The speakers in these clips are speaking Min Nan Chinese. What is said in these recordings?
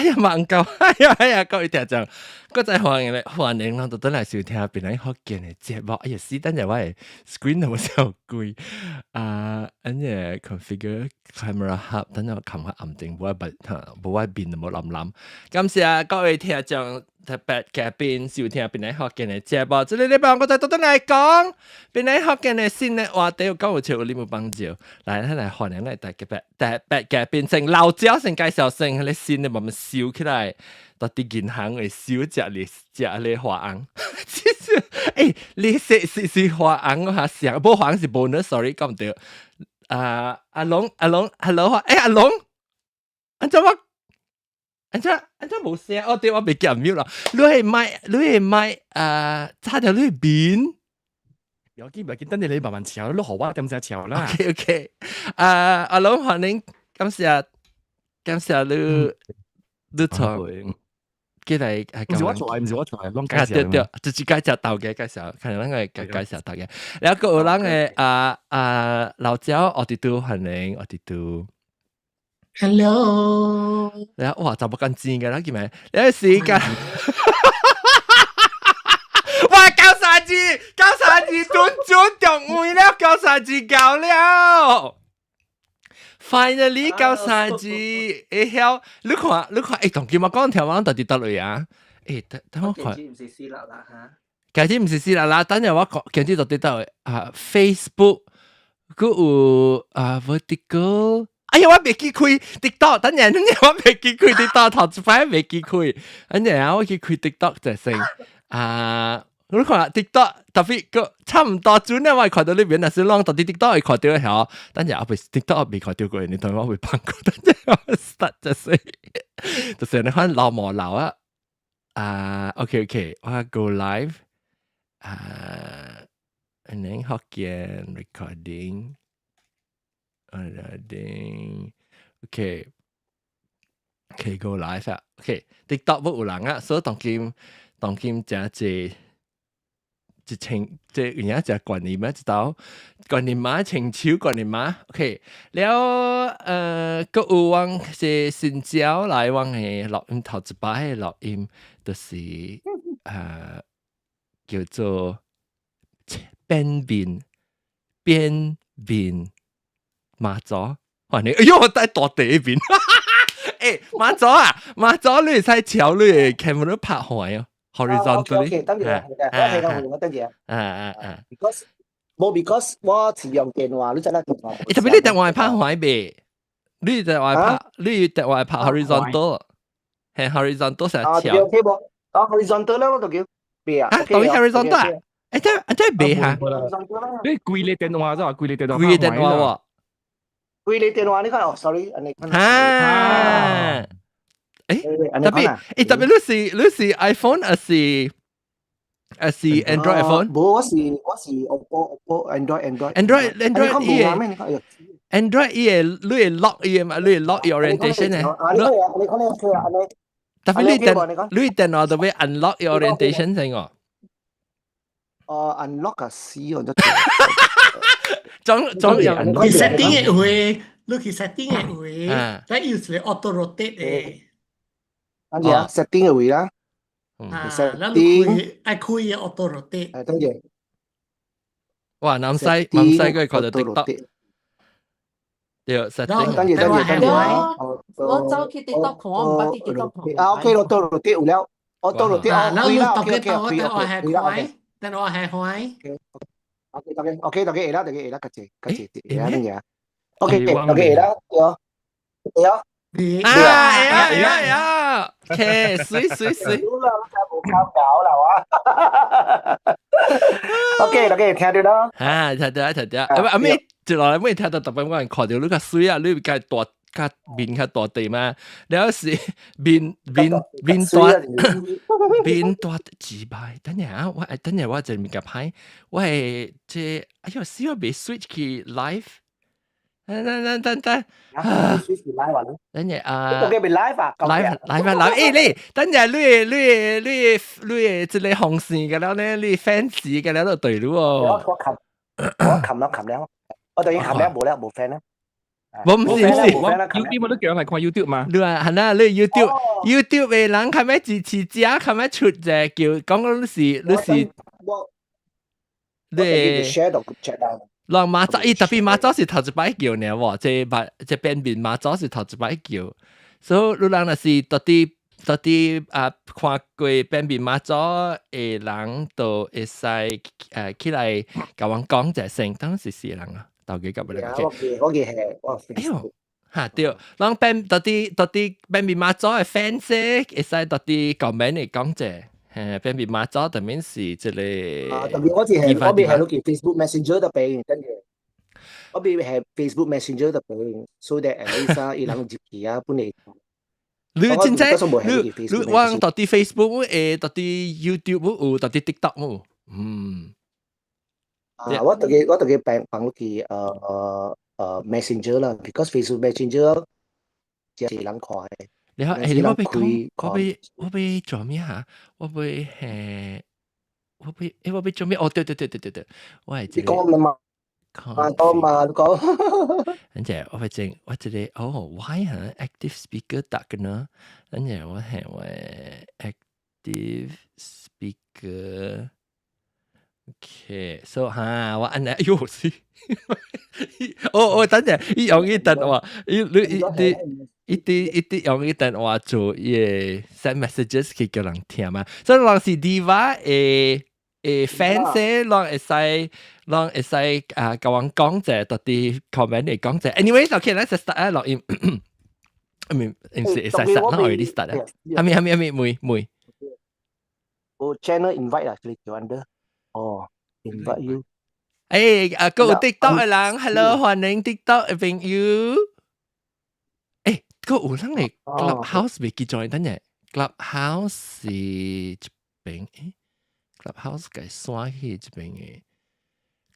呀，蠻夠，哎呀哎呀，各位聽眾，閣再歡迎咧，歡迎咱都轉來收聽檳榔福建的節目。哎呀，死等陣我的 screen 都無小開啊，按呢 configure camera hub，等陣我撳下按鍵，無愛白哈，無愛面都無藍藍。感謝各位聽眾特別嘉賓收聽檳榔福建的節目。這个禮拜我再倒轉來講檳榔福建的新的話題，有夠有趣，有你無幫助。來，咱來歡迎咱特別特別嘉賓，先老焦先介紹先，彼個新的慢慢收起來，到佇銀行會收食利食咧華紅。其實，欸，利息是華紅哈，上無華紅是 bonus，sorry 講毋對。啊，阿龍阿龍，hello，欸阿龍，按怎我？按怎按怎無聲？哦對，我袂記 mute 啦。你的麥，你的麥啊，插著你的面。不要緊，不要緊，等下你慢慢調，你予我點聲調啦。 OK OK，啊阿龍歡迎，感謝感謝你，你從過來。毋是我做，毋是我做，攏介紹。對對，就是介紹頭家介紹，看咱個介紹頭家。然後閣有人的啊啊老焦，奧迪都歡迎奧迪都。 Hello。然後哇，就無咁賤嘅啦，叫咩？你時間。哇！九三字，九三字，準準中位了，九三字夠了。Finally 九三字會曉，你看，你看，欸，當今我講條網到底佗位啊？欸，等等我看。唔是死啦啦嚇。鏡子毋是死啦啦，等下我講鏡子到底佗位啊？Facebook，閣有啊 vertical。哎呀，我袂記開 TikTok，等陣等陣我袂記開 TikTok，頭一擺袂記開，等陣啊，我去開 TikTok 就先啊。你看 TikTok 特別個差唔多準咧，我會看到呢邊，但是攏到底 TikTok 會看到嚇，等陣我未 TikTok 未看到過，你同我會放過，等陣我 start 就是你看老無老啊？啊，OK OK，我 go live 啊，and then 福建 recording。recording，OK，OK go live 啊，OK，TikTok 無有人啊，所以當今當今誠濟一千，這有影食觀音嘛，一道觀音媽清手觀音媽，OK，了閣有阮是新招來阮的錄音頭一擺的錄音，就是叫做變面變面媽祖，歡迎，哎喲，我在大地面，欸，媽祖啊，媽祖你會使調你的 camera 拍橫哦。horizontally。 OK，等陣，我係個換我等陣。啊啊啊！Because 無 because 我是用電話，你知啦電話。特別你電話拍橫未？你電話拍，你電話拍 horizontal，係 horizontal 成調。 OK 無？啊，horizontal 啦，我就叫別啊。啊，當 horizontal 啊？欸，這這袂哈？你規个電話咋？規个電話。規个電話喎。規个電話你看哦，sorry，你看。啊。欸，特別，欸，特別你是 iPhone 還是 Android iPhone？無，我是 OPPO OPPO Android Android。 Android Android 伊個 Android 伊會你會 lock 伊個嘛？你會 lock 伊 orientation 咧？啊，你看你看你看啊，你。特別你電腦就會 unlock 伊 orientation 先哦。哦，unlock 啊死我都。總總你 setting 的位，你去 setting 的位，再有一個 auto rotate 的。按住啊，setting 的位啦。啊，咱開愛開個 auto rotate。誒，等陣。哇，南西南西佢看到 TikTok。對，setting。等陣等陣等陣。我走去 TikTok 看，我毋捌佇 TikTok 看。啊，OK，auto rotate 有了，auto rotate 啊，開啦，OK ，OK， OK，開啦，開啦，開，等我係開。 OK，大家 OK，大家會啦，大家會啦，較濟較濟，會啦，等陣。OK，大家會啦，對，對啊。啊，會啊會啊會啊，OK，水水水。啦，無搞搞啦，我。OK，大家聽到啦。啊，聽到聽到，啊阿妹，一落來尾聽到特別我人看到你較水啊，你較大較面較大地嘛，了是面面面大面大幾擺，等下啊，我等下我一個物件歹，我係這哎喲死我未 switch 去 live。等等等等等，啊，switch live 啊？等下啊，這個 live 啊，live live live，欸你，等下你你你你這個紅線嘅了呢，你 fans 嘅了就對咯喎。我我冚，我冚了冚了，我等於冚了無了無 fan 啦。無毋是毋是，YouTube 我都叫人來看 YouTube 嘛。你話係啦，你 YouTube 的人較咩支持者，較咩出者叫講你是你 share 到 chat 啦。人媽祖，伊特別媽祖是頭一擺叫呢喎，這擺這變面媽祖是頭一擺叫，所以你人若是到底到底啊看過變面媽祖的人，都會使起來共阮講一聲，當時是人啊，頭家夾不來。我記係我。哎喲，嚇對，人變到底到底變面媽祖的 fans 會使到底 comment 來講者。變面媽祖特別是這個。啊，特別我只係我邊係攞 Facebook Messenger 的俾，跟住我邊係 Facebook Messenger 的俾，所以 at least 伊人入去啊，本嚟。你真正你你我到底 Facebook 到底 YouTube 有，到底 TikTok 冇？嗯。啊，我特別放放落去Messenger 啦，because Facebook Messenger 只係人看的。你好，我欲講，我欲做咩嚇？我欲做咩？哦，對對對對對對，我係你講啦嘛，啊多嘛，你講。跟住我欲整，我這個哦，why 嚇？Active speaker 得嘅呢？跟住我係我 active speaker。OK，so 嚇，我按呢，哎喲是，哦哦，等陣，伊用伊電話，伊你伊你。一啲一啲用伊電話做伊個 send messages 去叫人聽嘛，所以人是 Diva 的 fans，人會使啊，共阮講者，到底 comment 會講者。Anyway，OK，咱 start 啊錄音，唔唔是會使 start，咱 already start 啊。係咪係咪係咪妹妹？我 channel invite 啦，佢叫 under。哦，invite you。啊，閣有 TikTok 的人，Hello，歡迎 TikTok 的朋友。閣有人會 Clubhouse 未記載等下，Clubhouse 是這邊，Clubhouse 該刷去這邊的。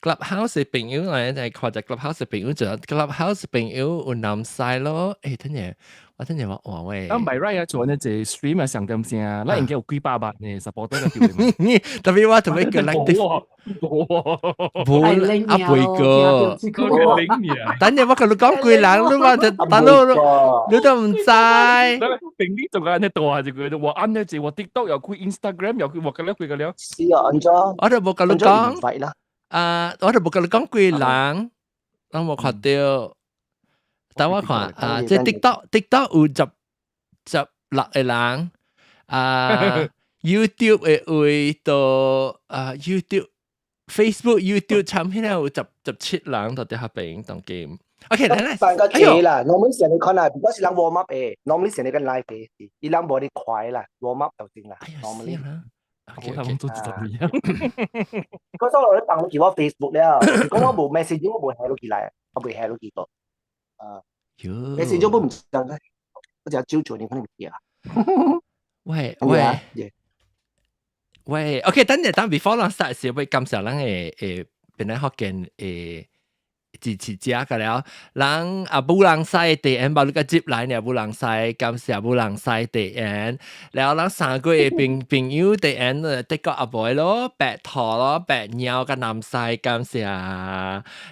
Clubhouse 的朋友來來看者 Clubhouse 的朋友就 Clubhouse 朋友有南西咯，等下我等下我換喂。啊，唔係 right 啊，做呢隻 stream 啊，上點聲啊，咱應該有幾百萬呢，supporter 個對特別我特別個 like 無啊，背個，等下我共你講幾人，你話就大佬你都唔知。平啲仲按呢大一個，我按呢隻我 TikTok 又開 Instagram 又開，我個了幾個了。是啊，按怎？我都無共你講。啊！我都無共你講幾人，我無看到。等我看啊，這 TikTok 有16個人，啊 YouTube 的位到啊 YouTube、Facebook、YouTube 產品有17人到佇遐邊當今。OK，來來，但個濟啦，normally 成日看啦，如果是人 warm up 的，normally 成日個 live 的，伊人無哩快啦，warm up 就先啦，normally。我睇做節目樣。嗰時我咧放落去我 Facebook 了，講我無 message 我無下落去來，我未下落去過。啊，message 我唔知嘅，我只少做你可能唔知啊。喂喂喂，OK，等陣等 before 咱 start 時，會感謝咱的邊個福建的支持者個了，人啊無人西 DM 把你個接來呢，無人西感謝無人西 DM，然後咱三個月朋朋友 DM 德國阿妹咯，白兔咯，白鳥佮南西感謝，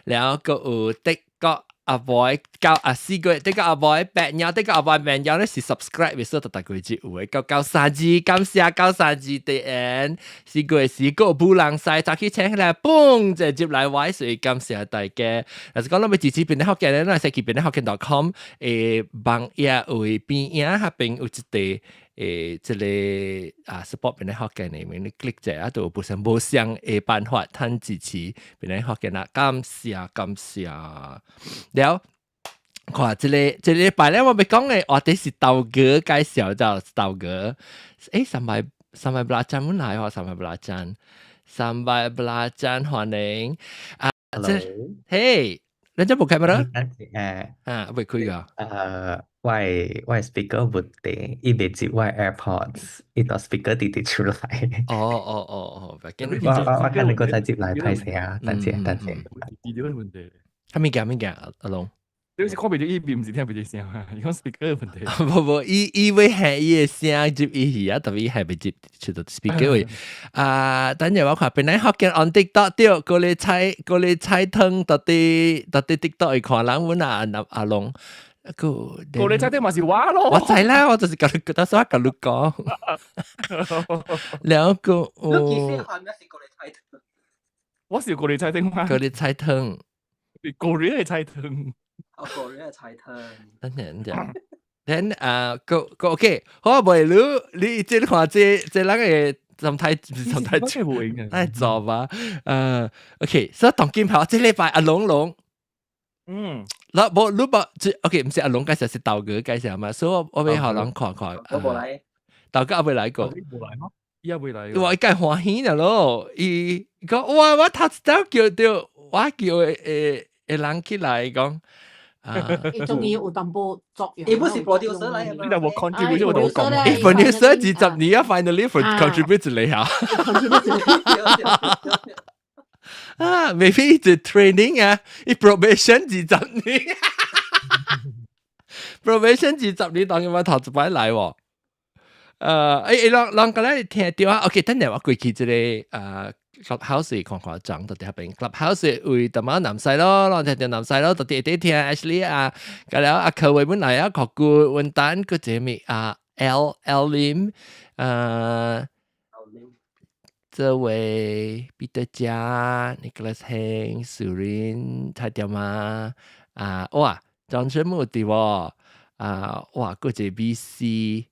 然後閣有德國阿妹交啊四個月，德國阿妹白鳥，德國阿妹白鳥咧是 subscribe 所以逐個月有的，九九三字感謝九三字 DM，四個月是閣有無人西早起請起來，嘣就接來位，所以感謝大家。若是講咱欲支持邊啲福建咧，咱會使去邊啲福建 .com 網頁位邊仔彼邊有一塊這個啊 support 邊啲福建的，你 click 者啊，就有無上無相的辦法通支持邊啲福建啦。感謝感謝。了，看這個這禮拜咧，我欲講的話題是豆哥介紹就豆哥。Sambal sambal belacan 本來話 sambal belacan，sambal belacan 歡迎啊！這嘿，你這無 camera？啊，未開㗎。我 speaker 問題，伊袂接我 AirPods，伊到 speaker 直直出來。哦哦哦哦，我我看你閣再接來歹勢啊，等陣等陣。資料問題。啥物件啥物件，阿龍？你是看袂著伊面，毋是聽袂著聲啊？伊講 speaker 問題。無無，伊伊會係伊的聲入伊去啊，特別係袂入出到 speaker 位。啊，等陣我看本來福建 on TikTok 對，高麗菜高麗菜湯到底到底 TikTok 會看人阮啊阿阿龍。個高麗菜湯嘛是我咯。我知啦，我就是共你，當時我共你講。兩個。你其實看咩是高麗菜湯？我是高麗菜湯嘛。高麗菜湯。高麗菜湯。哦，高麗菜湯。等陣等陣，啊，個個 OK，好，袂你你這看這這人的狀態狀態真無用啊，愛做吧？OK，所以當今跑這禮拜阿龍龍，嗱，無你無這 OK，毋是阿龍介紹，是豆哥介紹嘛，所以我我欲予人看看。我無來。豆哥猶未來過。無來嗎？伊猶未來。我伊梗歡喜了咯，伊講哇，我頭一擺叫著我叫的的人起來講。伊終於有淡薄作用。伊不是 producer 來的嘛？你若無 contribute 我就講。伊 producer 20年啊，finally contribute 一下。啊，maybe 是 training 啊，伊 probation 20年，probation 20年當然我頭一擺來喎。人人剛才聽著啊，OK，等陣我過去這個Clubhouse 看看講到底彼邊 Clubhouse 為淡仔南西咯，人聽著南西咯，到底會聽 Ashley 啊，甲了阿柯偉本來啊，學過溫丹個這物啊，L L 林，這位彼得加、Nicholas Heng、蘇林、蔡條媽啊，哇，張全木佇無啊，哇，閣一個 B C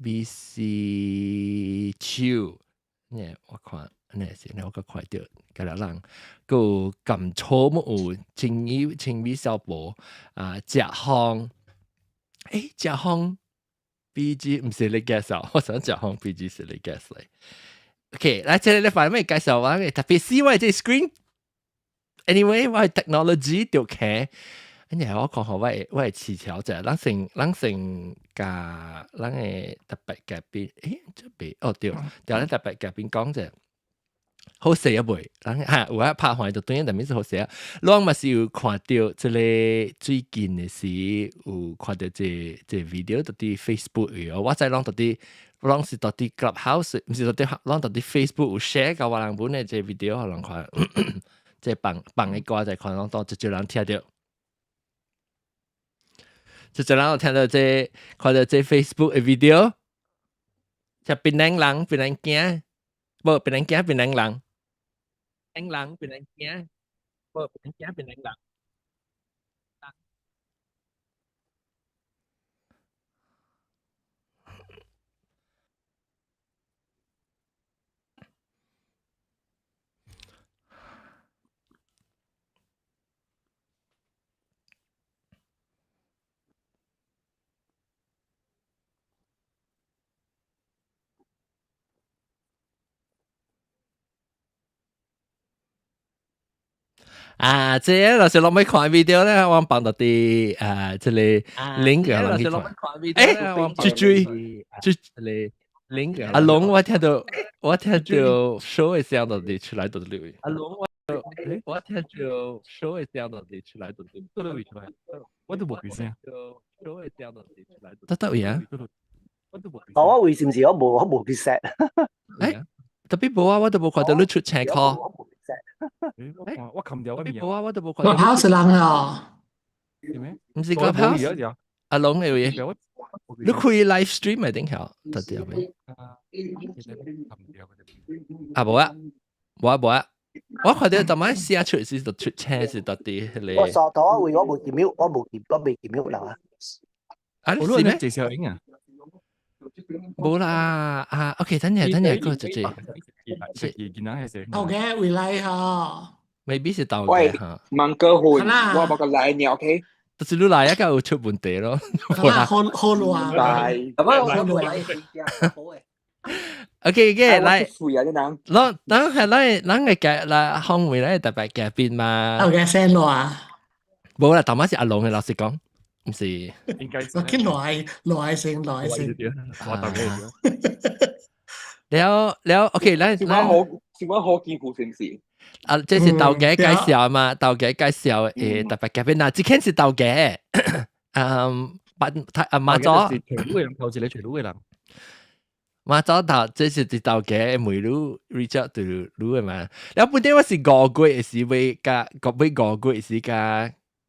B C 手，呢我看。呢是我閣看著，甲了人，閣有甘草木有青衣青米小寶啊，食風，食風 B G 毋是你介紹，我想食風 B G 是你介紹。OK，來，這個禮拜欲介紹我特別是我這 screen。Anyway，我 technology 就看，然後我講好我我會飼橋者，咱先咱先共咱的特別嘉賓，這邊哦對，對，咱特別嘉賓講者。好勢啊未？人嚇有啊拍橫就對，但是好勢啊。攏嘛是有看著這个最近的時有看著這這 video 佇佇 Facebook 有，我知攏佇佇攏是佇佇 Clubhouse，毋是佇佇攏佇佇 Facebook 有 share 共我人本的這 video 予人看，這放放的歌在看，攏當一少人聽著，一少人有聽著這看著這 Facebook 的 video，這檳榔人檳榔囝，無檳榔囝檳榔人。檳人檳榔囝，無檳榔囝檳榔人。啊，這個若是攏欲看 video 咧，我放到佇啊，這個 link 予人去看。追追追，這個 link 阿龍，我聽著我聽著 show 的聲到底出來到底。阿龍，我我聽著 show 的聲到底出來到底。倒位出來？我都無開聲。 show 的聲到底出來。佗佗位啊？我為是毋是我無我無去 set？特別無啊，我都無看著你出聲 call。我冚掉我面。無啊，我都無看。我跑是人哦。毋是個跑。阿龍的話，你開 live stream 咪頂曉，得啲未？啊無啊，無啊無啊，我看著昨晚寫出是就出聲是到底彼個。我傻頭位我無見 mute，我無見我未見 mute 啦。啊，是咩？介紹影啊？無啦，啊，OK，等陣等陣，個姐姐，豆嘅未來嗬，maybe 是豆喂嘅嚇。萬哥換，我冇個來你 OK？就是你來一個有出問題咯。好好亂。來，咁啊，我未來好嘅。 OK，嘅來，水啊，這人。咱咱係咱咱嘅嘉來訪問咱特別嘉賓嘛。豆嘅聲亂。無啦，頭先是阿龍嘅，老實講，毋是。應該我見來來聲來聲。我豆嘅。了了，OK，咱是我好，是我好見乎是毋是？啊，這是頭家介紹嘛，頭家介紹特別嘉賓嗱，這間是頭家，八啊馬祖，是徐魯嘅人，頭一個徐魯嘅人。馬祖頭，這是佇頭家問你 reach out to 你嘅嘛。了本底我是5月時欲共個欲5月時共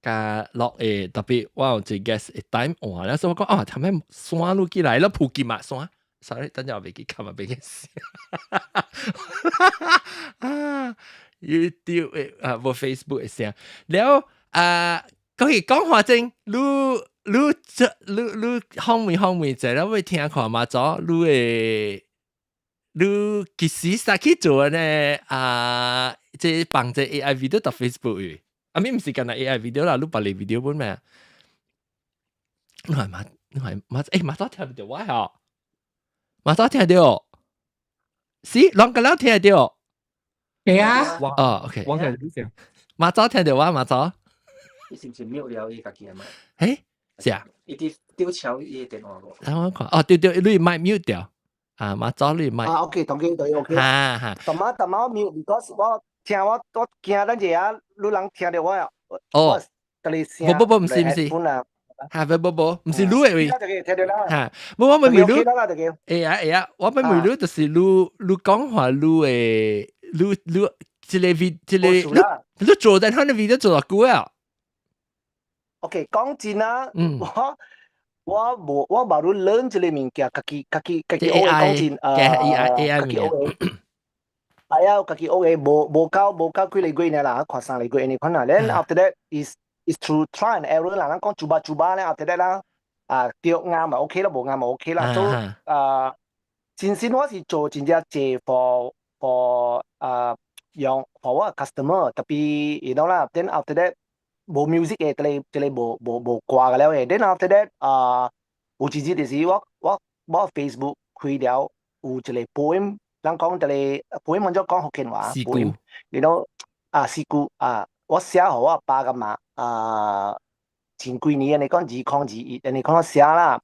共落嘅，特別我有一個 guest time 換了，所以我講啊，頭先山落起來了，普吉馬山。sorry，等陣我袂記看嘛，袂記事。啊，YouTube 的啊，無 Facebook 的聲。了啊，講起講話真，你你你你訪問訪問者，了欲聽看嘛？怎你會你幾時煞去做呢？啊，這放這 AI video 到 Facebook 的，啊，咪毋是干焦 AI video 啦，你別个 video 本咩？你係嘛？你係嘛？欸，馬祖聽著我吼？馬祖聽著，是，攏個了聽著。係啊。哦，OK。我聽著聲。馬祖聽著我馬祖。伊是毋是 mute 了伊家己的麥？欸，是啊。伊佇丟敲伊的電話無？等我看，哦，對對，你麥 mute 掉。啊，馬祖你麥。啊，OK，同機對 OK。哈哈。淡仔淡仔 mute，because 我聽我我驚等下啊，你人聽著我啊。哦。無不不，毋是毋是。哈，不不不，毋是你的位。哈，無我欲問你，會啊會啊，我欲問你就是你你講話你的你你這個 V 這個你你做在他的 video 做偌久啊？ OK，講真啊，我我無我無愈 learn 這個物件，家己家己家己學的講真，AI AI 家己學的。係啊，家己學的，無無夠無夠幾個月爾啦，看3個月按呢款啦。Then after that is through try and error 啦，咱講 cuba cuba 咧，after that 啦，啊對啱咪 OK 啦，無啱咪 OK 啦。做啊，真心我是做真正濟 for 啊用 for 我 customer，特別 you know 啦。Then after that 無 music 嘅，這個這個無無無歌嘅了嘅。Then after that 啊，有一日就是我我我 Facebook 開了有一個 poem，人講這個 poem 按怎講福建話？poem，you know 啊詩句啊。我寫予我爸佮媽啊，前幾年按呢講2021，按呢講我寫啦，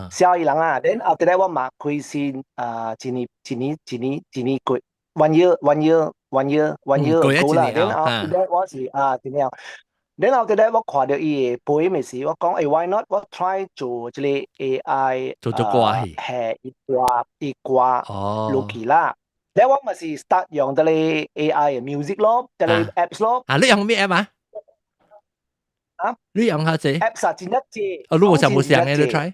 寫伊人啊，then after that 我嘛開始啊，一年一年一年一年過，one year one year one year one year 過啦，then after that 我是啊，一年後，then after that 我看著伊的 poem 的時，我講欸 why not 我 try 做這個 AI 做做歌戲，係伊歌伊歌落去啦。咧我嘛是 start 用這個 AI 的 music 咯，這個 apps 咯。啊，你用咩 app 啊？啊？你用下這？apps 啊，真正濟。哦，你無相無相的，你 try？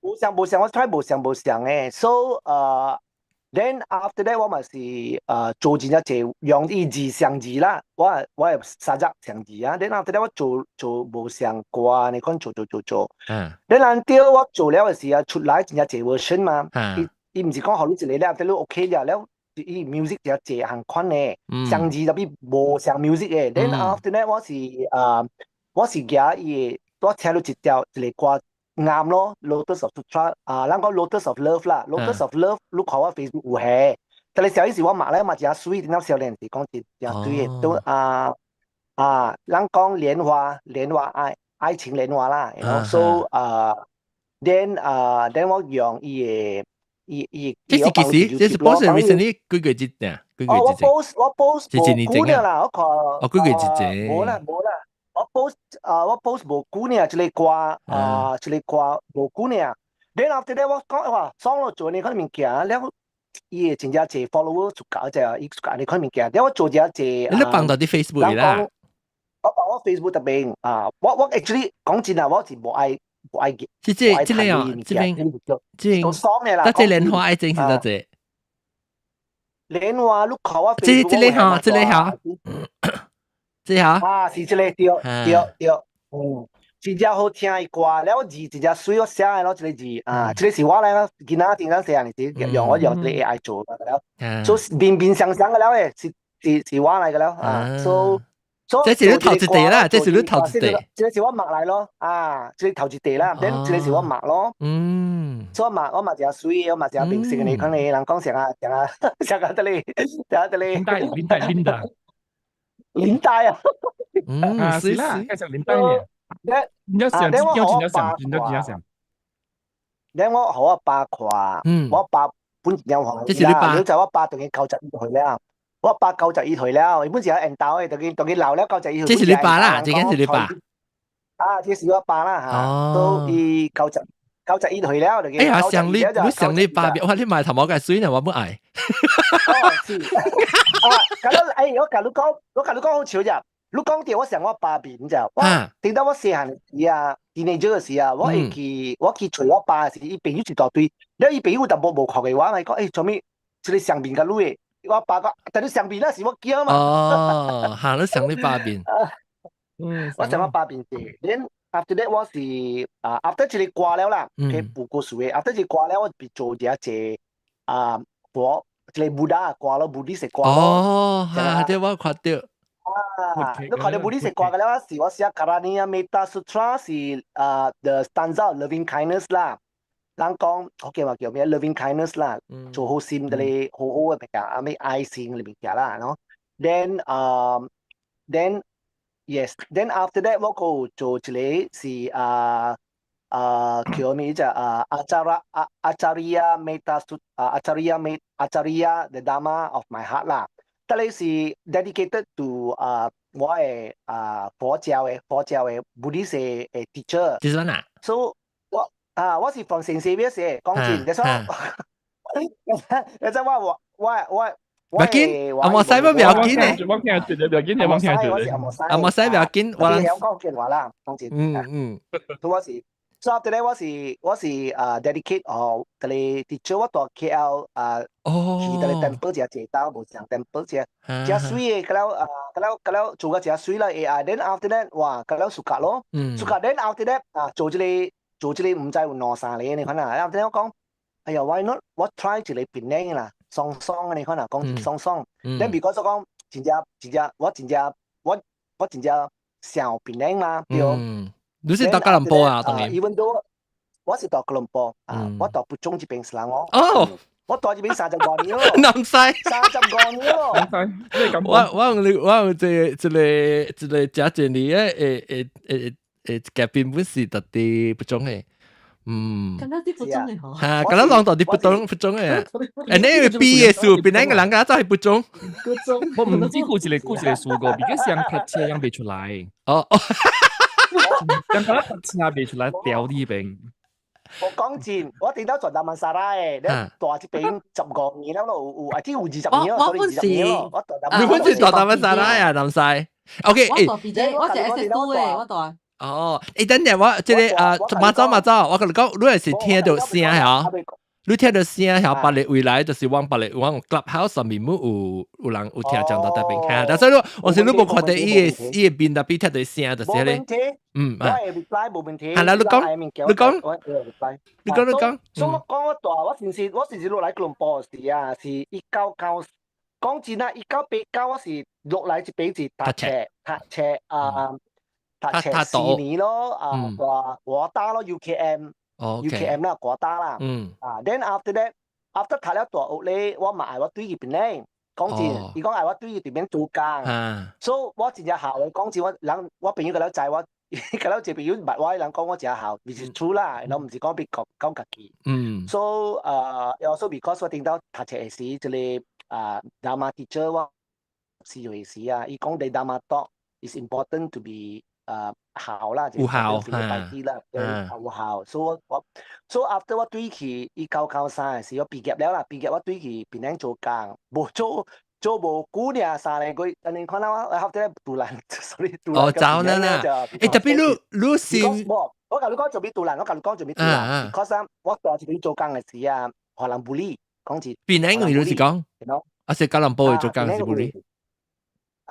無相無相，我 try 無相無相的。So，then after that 我嘛是做真正濟用伊字相字啦，我我會三隻相字啊。Then after that 我做做無相歌，你看做做做做。Then 然後我做了的時啊，出來真正濟 version 嘛。伊伊毋是講予你一個了，你 OK 了了，伊 music 就濟項款的，相字特別無相 music 的。Then after that 我是啊，我是舉伊的，我聽到一條一個歌啱咯，Lotus of Sutra 啊，咱講 Lotus of Love 啦，Lotus of Love，你看我 Facebook 有下，但係小意思我罵咧嘛真媠，點解少年時講真真媠的，都啊啊，咱講蓮花蓮花愛愛情蓮花啦，然後 so 啊，then 啊，then 我用伊的。伊伊這是幾時？這是 post recently 幾個月之前？幾個哦，我月之前？ post 我 post 是一年前無久啦，我看。哦，幾個月之前？無啦無啦，我 post 啊我 post 無久呢，這個歌啊這個歌無久呢。Then after that 我講哇，爽咯，做呢款物件了，伊會真正濟 follower 出搞只，伊出搞呢款物件。了我做這濟。你放到佇 Facebook 啦？我放我 Facebook 特邊啊，我我 actually 講真啊，我是無愛。無愛這這這個哦，這邊這邊，得這蓮花愛情是得這。蓮花你看我這這個哈，這個哈，這哈。啊，是這個對對對，嗯，真正好聽的歌，了字真正媠，我寫的咯，這個字啊，這個是我來囡仔真正細漢時用我用這個 AI 做的了，做面面相相的了誒，是是是我來的了啊，所以。這是你頭一塊啦，這是你頭一塊。這個是我畫來咯，啊，這個頭一塊啦，then 這個是我畫咯。所以我畫我畫真媠，我畫真平時你可能人講啥啊，啥啊，啥啊，這裡，啥這裡。林黛，林黛，林黛。林黛啊。啊，是啦，介紹林黛呢。你要想，要真正想，真正真正想。你我予我爸看，我爸本真歡喜啦，你知我爸當年91歲了。我爸91歲了，伊本是緣投的，當佢老了91歲。這是你爸啦，這間是你爸。啊，這是我爸啦嚇，都伊91歲了，就哎呀，像你，你像你爸，哇！你買頭毛嘅水呢，我不愛。哦，是。啊，咁樣，哎，我共你講好笑咋？你講到我想我爸面咋？我等到我細漢時啊，teenager 時啊，我會去我去揣我爸時，伊朋友一大堆，了伊朋友淡薄無看過我，咪講，欸，做咩？這個相面佮女的，我爸講，但你相面那是我囝嘛。哦，行你想你爸面。我想我爸面是，then after that 我是啊，after 這個掛了啦，佢報告書的，after 這個掛了，我變做一個啊佛，一個 Buddha 掛咯，Buddhist 掛咯。哦，嚇，對我看到。啊，你看到 Buddhist 掛嘅了，是我寫 Karaniya Metta Sutra 是啊，the stanza of loving kindness 啦。人講福建話叫咩？loving kindness 啦，做好心的咧，好好嘅物件，啊咩愛心嘅物件啦，喏。Then 啊，then yes，then after that 我個做一個是啊啊叫咩啫？啊 Acara 啊 Acariya Metta Sut 啊 Acariya Met Acariya the Dharma of my heart 啦。這裡是 dedicated to 啊我嘅啊佛教嘅 Buddhist 嘅 teacher。是啥啊？ So 我啊我是 from 聖西寫講真，你說，你知我我我我。唔要緊，阿莫西乜唔要緊呢？我聽住你，唔要緊，我聽住你。阿莫西唔要緊，我講福建話啦，講真。我是，所以 after that 我是啊 dedicate 哦，這裡 teacher 我到 KL 啊，去這裡 temple 食坐兜，無上 temple 食，食水的，佮了啊，佮了做個食水啦 AI，then after that 哇，佮了 suka 咯，suka then after that 啊，做這個毋知有兩三年你看啊，after that 我講，哎呀，why not 我 try 一個檳城啦，爽爽你看啊，講爽爽，then because 我講真正真正我真正我我真正想檳城嘛，對。你是蹛吉隆坡啊？當然。 Even though 我是蹛吉隆坡啊，我蹛蒲種這邊是人哦。哦。我蹛這邊35年咯。南西。35年咯。我我用你我用這個這個誠濟年的誒誒誒誒嘉賓本是蹛佇蒲種的。嗯。敢若佇蒲種的吼。嚇，敢若攏蹛佇蒲種蒲種的。誒，你 B 的數，邊兩個人家走去蒲種。蒲種。我毋知顧一個數個，比較像讀冊樣袂出來。哦哦。剛剛讀冊袂出來，掉呢邊。我講真，我頂到做達曼沙拉的，你蹛這邊15年了咯，有啊，這有20年咯，所以20年咯。我蹛你本是蹛達曼沙拉呀，南西。OK，我蹛 PJ，我是 SS2 的，我蹛。哦，欸，等陣我這個啊，馬走馬走，我共你講，你若是聽到聲嚇，你聽到聲嚇，別个未來就是往別个往 Clubhouse 上面有人有聽講到特別聽，但是你我是你無看到伊的面特別聽到聲，就是彼個，嗯啊，我會 reply 無問題。係啦，你講，你講，你講，你講。所以我講我蹛，我先是落來吉隆坡時啊，是一九九，講真啊，1989我是落來這邊是讀冊啊。讀冊4年咯，啊，國大咯，UKM，UKM 啦，國大啦，啊，then after that，after 讀了大學咧，我嘛愛我對去檳城，講真，伊講愛我對去這邊做工，所以我真正姣的，講真，我人我朋友佮了知我，佮了這朋友捌我的人講我真姣，which is true 啦，然後毋是講欲講講家己，so also because 我頂到讀冊的時，這個啊，Dharma teacher 我4歲時啊，伊講 the Dharma talk is important to be 孝啦，有孝拜啲啦，有孝。所以我我，so after 我對去1993的時，我畢業了啦，畢業我對去檳城做工，無做做無久爾3個月，但你看到我 after 獨蘭，sorry 獨蘭。哦，走啦啦。欸，特別你你是，我共你講做咩獨蘭，我共你講做咩獨蘭，because 我蹛這邊做工的時啊，予人 bully，講是。檳城你是講？啊是吉隆坡做工是 bully？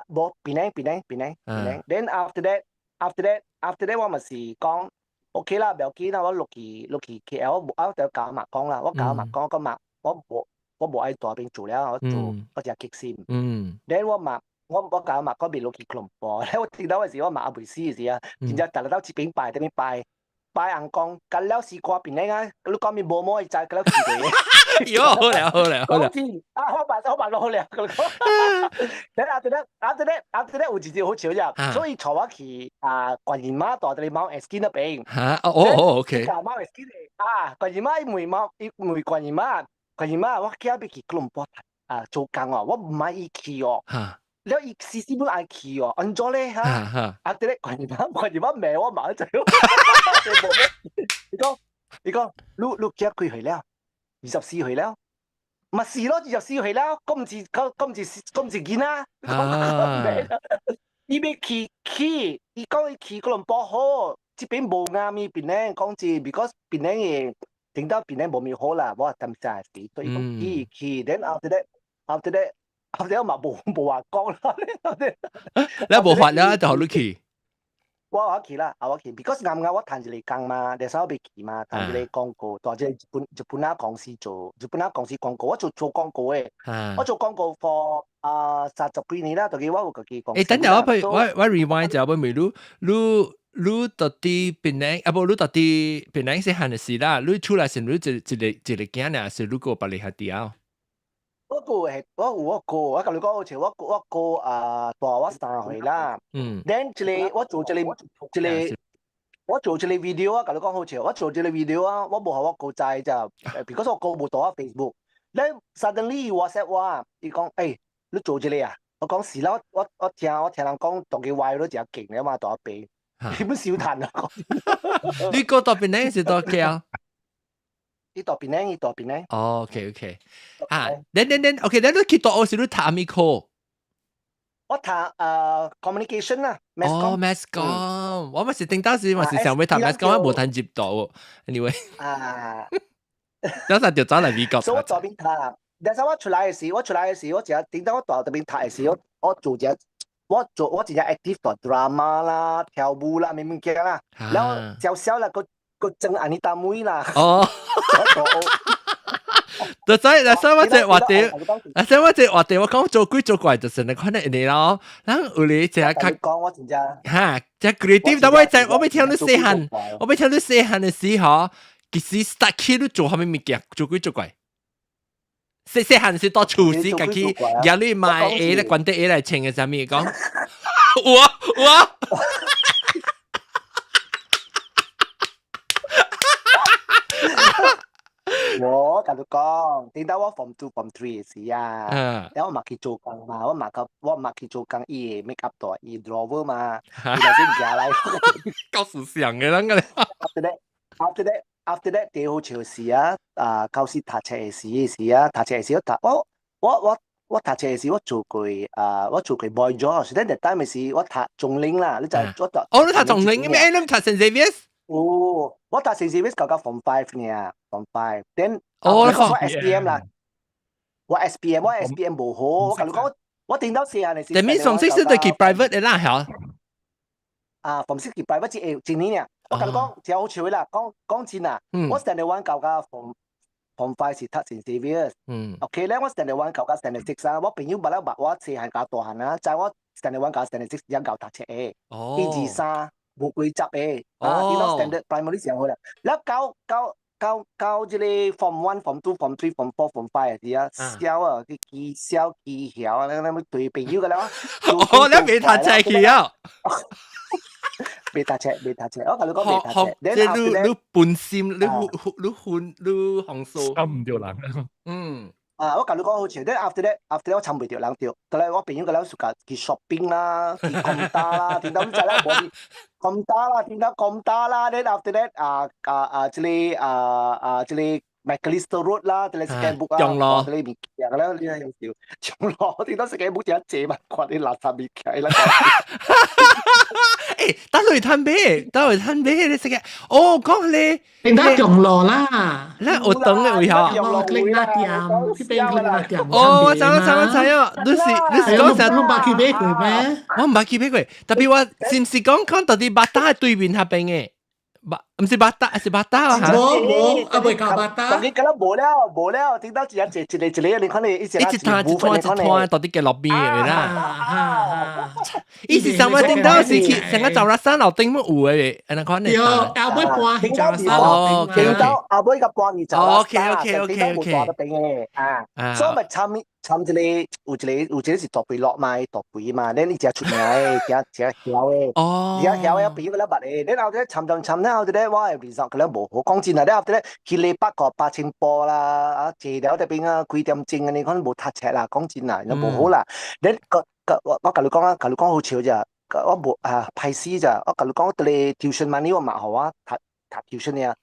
無，檳城檳城檳城檳城。Then after that 我咪是講 OK 啦，不要緊啦，我落去 KL，我無我就共我媽講啦，我共我媽講，我媽我無愛蹛邊做了，我做我誠激心。Then 我媽我共我媽講欲落去吉隆坡，我聽到的時我媽還未死的時啊，真正逐日到這邊拜，這邊拜拜尪公，干了死看檳城啊，你講咪無毛會知，干了去過。喲，好了好了好了。啊，好辦好辦好了，等下等下，after that 有一件好笑啫，所以帶我去啊，觀音媽蹛佇 Mount Erskine 那邊。嚇，哦哦，OK。 Mount Erskine 啊，觀音媽伊問貓，伊問觀音媽，觀音媽，我囝欲去吉隆坡讀啊做工哦，我毋愛伊去哦。了伊時時本愛去哦，按怎咧嚇？啊！啲咧群媽群媽罵我嘛就，伊講你幾幾歲了？24歲了。咪是咯，24歲了，咁唔是囡仔。伊欲去去，伊講伊去哥倫坡好，這邊無啱伊檳城講真，because 檳城的聽到檳城無咪好啦，我擔心是，所以講去去，then after that 我嘛無話講啦。你無法了，就予你去。我去啦，啊我去，because 啱啱我趁一个工嘛，那時候未去嘛，趁一个廣告，大隻日本仔公司做，日本仔公司廣告，我做廣告的，我做廣告 for 啊30幾年啦，當時我有家己公司。欸，等陣我 rewind 就我問你，你到底檳城啊無？你到底檳城細漢的時啦，你出來是你一個囝爾，是你閣別个兄弟啊？我個係我有我哥，我共你講好似我哥啊大我3歲啦。Then 這個我做這個這個我做這個 video 啊，共你講好笑，我做這個 video 啊，我無予我哥知咋，because 我哥無佇我 Facebook。Then suddenly WhatsApp 我，伊講欸，你做這個啊？我講是啦，我聽人講，當佢歪都真勁了嘛，大伯，你本少談啊。你哥佇檳城是佇 KL？伊佇檳城，伊佇檳城。哦，OK OK，啊，then then then OK，then 你去大學時你讀啥物科？我讀communication 啦。哦，mass comm，我嘛是頂當時嘛是想欲讀 mass comm，我無通入到。Anyway，啊，等陣就走來美國。所以我這邊讀，但是我出來的時，我出來的時，我只頂當我大學這邊讀的時，我真正 active 讀 drama 啦、跳舞啦，咩物件啦，然後小小啦個個裝安尼單妹啦。哦。就所以，所以我這話題，所以我這話題，我講做鬼做怪就是你看你咯。咱有咧這較講我真正哈，這 creative，但我在我欲聽你細漢，我欲聽你細漢的時候，其實 start 起你做啥物物件，做鬼做怪。細細漢是到廚師家己，舉你買鞋咧，關底鞋來穿的啥物講？有啊有啊。我共你講，頂到我 form 2 form 3 時啊，然後我嘛去做工嘛，我嘛去做工，伊會 make up 袋，伊 drawer 嘛，伊就先寄來。夠思想的人個。 After that, 第好笑時啊，啊，舊時讀冊時啊，讀冊時我讀我讀冊時我做過啊，我做過 boy job，then that time 時我讀中嶺啦，你就我讀。哦，你讀中嶺咩？你讀 Saint Xavier's？哦，我讀 Saint Xavier's 到 form 5 呢，form 5，then 哦，我 SPM 啦，我 SPM 無好，我共你講，我頂到細漢的時。但係 form 6 是去 private 的啦，嚇。啊，form 6 去 private 只會一年爾，我共你講真好笑的啦，講講真啊，我 standard 1 到到 form 5 是讀 Saint Xavier's，OK 咧，我 standard 1 到到 standard 6 啊，我朋友捌了捌我細漢較大漢啊，知我 standard 1 到 standard 6 也𠢕讀冊的，一二三無規則的，啊，你到 standard primary 上好啦，了到這個 form 1、form 2、form 3、form 4、form 5 時啊，痟啊，去起痟起曉啊，那那對朋友個了。哦，你未讀冊去啊？未讀冊，未讀冊，我共你講未讀冊。即係你本心，你混，你紅數。參毋著人。啊！我共你講好笑，then after that 我參袂著人著，後來我朋友個了暑假去 shopping 啦，去 Komtar 啦，聽到你知啦，無去 Komtar 啦，聽到 Komtar 啦，then after that 啊，這個啊，這個 Macalister Road 啦，這個 scan book 啊，中路，這個物件個了，你睇有少中路，聽到 scan book 真濟嘛，看你垃圾物件啦。欸，等落趁買，等落趁買你識嘅。哦，講你，聽到中路啦，咱有當的位吼。中路拎那店，彼邊拎那店。哦，我知我知我知哦，你是講啥？你毋捌去買過咩？我毋捌去買過，特別我是毋是講講到底巴打對面彼邊的？巴毋是巴打，是巴打啊！無無，啊未到巴打。當佢敢若無了無了，聽到一隻一個一個，你看你一隻一攤一攤一攤到底嘅落邊的啦。伊是啥物？頂到是去成個走啦山樓頂麼有的，按呢款的。對，後尾搬去走啦山樓頂。聽到後尾個搬去走啦 OK OK OK OK。啊，所以咪參參一個有一個是大肥落嘛，大肥嘛，恁伊誠出名的，誠誠曉的。而家曉的朋友了捌的，然後咧參參參，然後咧我的 result 可能無好，講真啊，然後咧去禮拜個八千步啦，啊坐了這邊啊幾點鐘按呢，可能無讀冊啦，講真啊，無好啦。你個個我共你講啊，共你講好笑咋，我無啊歹勢咋，我共你講，佇咧 tuition money 我嘛予我讀讀 tuition 啊，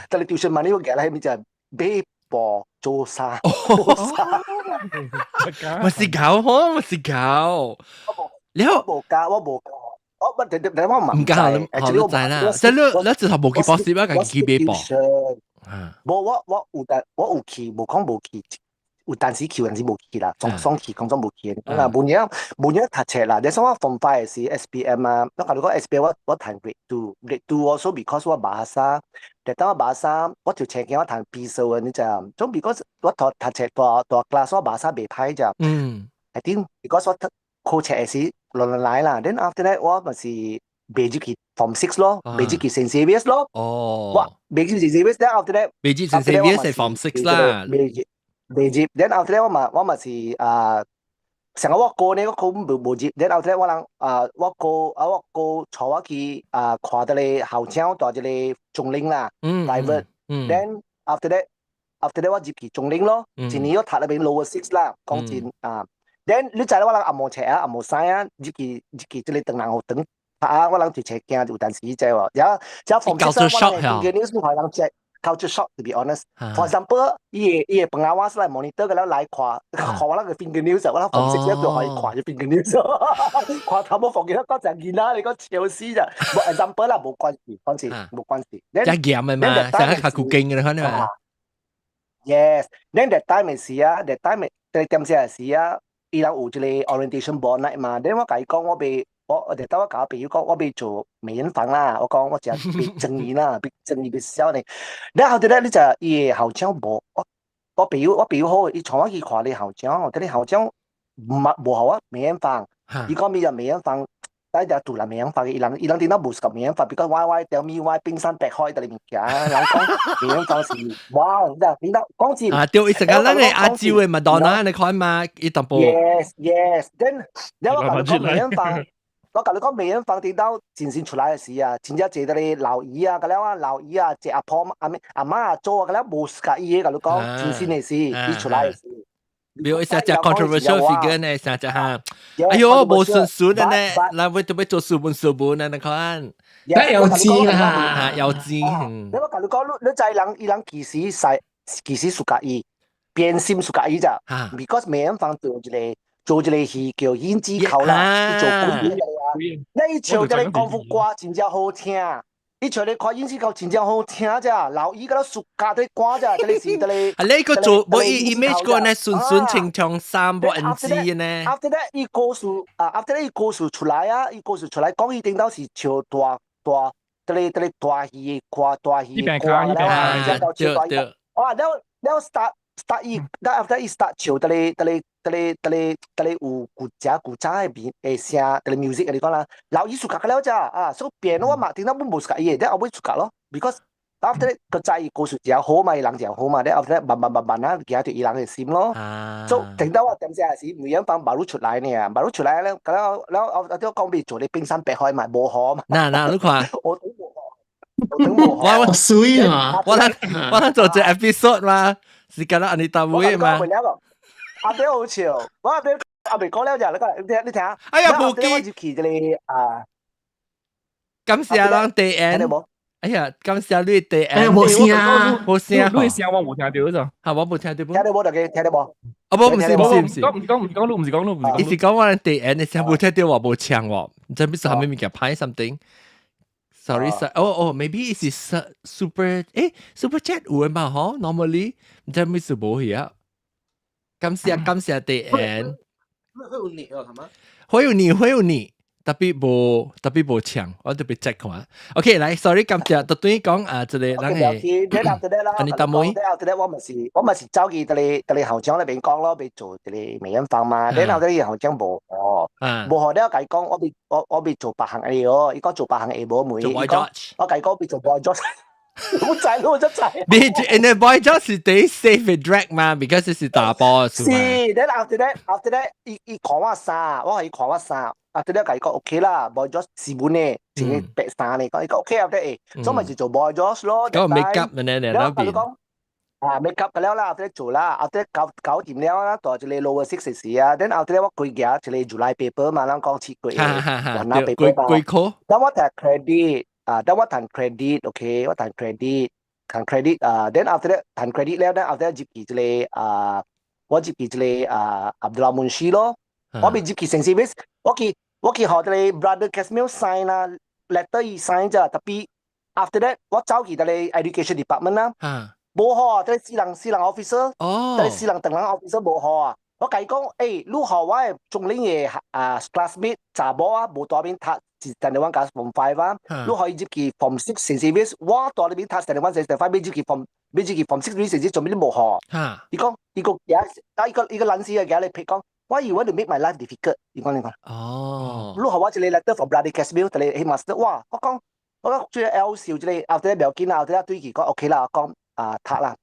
佇咧 tuition money 我寄來彼就買布做衫，做衫。咪是搞，嗬，咪是搞。了我無教，我無教，我不，等等我唔教你，學你知啦。即係你直頭無去補習啊，家己去買布。無，我有但我有去，無講無去，有當時去，有當時無去啦，總總去，講總無去。啊，無影無影讀冊啦。你說我 Form 5 時 SPM 啊，我共你講 SPM 我讀 Grade Two，Grade Two also because 我 bahasa，但當我 bahasa 我就請見我讀 B 數啊，你知啊？總 because 我讀讀冊大大 class 我 bahasa 袂歹咋。I think because 我讀考冊時亂亂來啦，then after that 我咪是袂入去 Form Six 咯，袂入去 Saint Xavier's 咯。我袂入去 Saint Xavier's，then after that 袂入 Saint Xavier's 係 Form Six 啦。袂入袂入，then after that 我嘛是啊，成個我哥呢，我哥無無入，then after that 我人啊，我哥啊我哥帶我去啊看這個校長蹛這個中嶺啦，private，then after that 我入去中嶺咯，一年我讀那邊 Lower Six 啦，講真啊。then 你知啦，我人也無冊啊，也無使啊，入去這個唐人學堂讀啊，我人就冊驚有當時知無？然後只 Form Six 我人見你是看人check culture shock to be honest。For example，伊的 pengawas 來 monitor 個了來看，看我那個 fingernails，我那 Form Six 就可以看這 fingernails，看頭毛房間講成囡仔，你講笑死咋？無 example 啦，無關係，講真無關係。真嚴的嘛，成日較久經嘅可能嘛。 Yes，then that time 的時啊，that time 的點時時啊。伊人有一個 orientation board night 嘛，then 我共伊講，我袂我就當我共我朋友講，我欲做美人房啦，我講我食袂爭伊啦，袂爭伊袂痟呢。然後咧，你就伊的校長無，我朋友好，伊帶我去看你校長，但你校長毋無予我梅艷芳，伊講伊就梅艷芳，大家獨立梅艷芳，伊人頂到無適合梅艷芳，比較我我條咪我冰山白海佇裡面行，人講梅艷芳是哇，你知講真。啊，對，伊成個咱的亞洲的麥當娜，你看嘛，伊淡薄。 Yes，then 我共你講梅艷芳。我共你講梅艷芳頂到真先出來的時啊，真正濟得老姨啊，個了啊老姨啊，濟阿婆阿妹阿媽啊做啊，個了無適合伊的，共你講真先的時，伊出來的時。比如一隻 controversial figure 呢，成隻哈，哎喲，無順順的呢，來會特別做書本書本呢，你看。得有錢啦，有錢。你我共你講，你知人伊人其實使其實屬佮伊，變心屬佮伊咋？Because 梅艷芳做一個戲叫《胭脂扣》啦，伊做鬼嘅啊。你唱這個功夫歌真正好聽，伊唱咧看胭脂扣真正好聽咋，老伊個咧暑假咧歌咋，這個是這個。啊，你個做無伊 image 個呢，順順清長衫無 NG 呢。 After that，伊故事啊，after that 伊故事出來啊，伊故事出來講，伊頂到是唱大大，這個這個大戲的歌，大戲的歌啦，對對。哇，了了 start 伊，after 伊 start 唱這個這個。這個這個這個有古早古早的面的聲，這個 music 你講啦，老藝術家了咋啊，所以變我嘛，聽到本無適合伊的，後尾出格咯，because after 個知伊故事誠好嘛，伊人誠好嘛，咧 after 慢慢慢慢啊，行著伊人的心咯。所以聽到我點聲時，梅艷芳馬路出來呢，馬路出來咧，了了後後講欲做咧冰山白海嘛，無好嘛。嗱嗱，你看。我都無好，我都無好。我水啊！我做這 episode 嘛，是敢若按呢單位嘛。阿爹好笑，我阿爹阿未講了就，你講，你聽你聽。哎呀，無記。我入去這個啊，感謝咱第 N。哎呀，感謝你第 N。哎，無聲，無聲，你聲我無聽到咋？嚇，我無聽到。聽到無？大家聽到無？啊，無，毋是毋是毋是。講唔講唔講，你毋是講你毋是講。伊是講我第 N 的聲無聽到，我無唱喎。唔知咩是啥物物件歹 something。Sorry, sir. 哦哦，maybe 是 super 誒 super chat 有的嘛？嗬，normally 唔知咩事無去啊。感謝感謝第 N。會有你哦，係嗎？會有你，會有你，特別無搶，我特別 check 看。OK，來，sorry，感謝，就對講啊，這個人係，按呢搭妹。我咪是走去佇個校長那邊講咯，欲做這個梅艷芳嘛。然後這個校長無哦，無好了，共伊講我欲做別項的哦，伊講做別項會無問題。伊講我共伊講欲做 Boy George。我知咯，我真知。你因為 Boy George 是第 safe 嘅 drag 嘛，because 是查埔是是嘛？，then after that，after that，伊伊看我衫，我予伊看我衫，after that 共伊講 OK 啦，Boy George 是本嘅，穿個白衫咧，講伊講 OK after 誒，所以咪就做 Boy George 咯。嗰個 make up 呢，你然後那邊佢講啊 make up 了啦，after that 做啦，after that 搞搞掂了啦，到一個 lower six 時啊，then after that 我規行一個 July paper 嘛，咱講7月哈哈哈，雲南對， paper 嘛。幾科？等我讀 credit 啊，等我賺 credit，OK，我賺 credit，賺 credit 啊，then after that 賺 credit 了，then after that 入去這個啊，我入去這個啊 Abdullah Munshi 咯，我未入去 Saint Xavier's，我去學這個 Brother Casimir sign 啦，letter 伊 sign 啫，tapi after that 我走去這個 education department 啦，無好啊，這個私人 officer，這個私人唐人 officer 無好啊。我共伊講，欸，你予我的中齡的啊 classmate 查某啊，無蹛邊讀是 standard one 加 form five 啊，你予伊入去 form six Saint Xavier's，我蹛咧邊讀 standard one standard five，欲入去 form 欲入去 form six 你成績做咩你無予？伊講伊個行啊，伊個男士啊，行來批講，Why you want to make my life difficult？伊講你講，你予我一個 letter from Brother Casimir，一個 headmaster，哇！我講最 L 笑一個，後底不要緊啦，後底對佢講 OK 啦，我講啊讀啦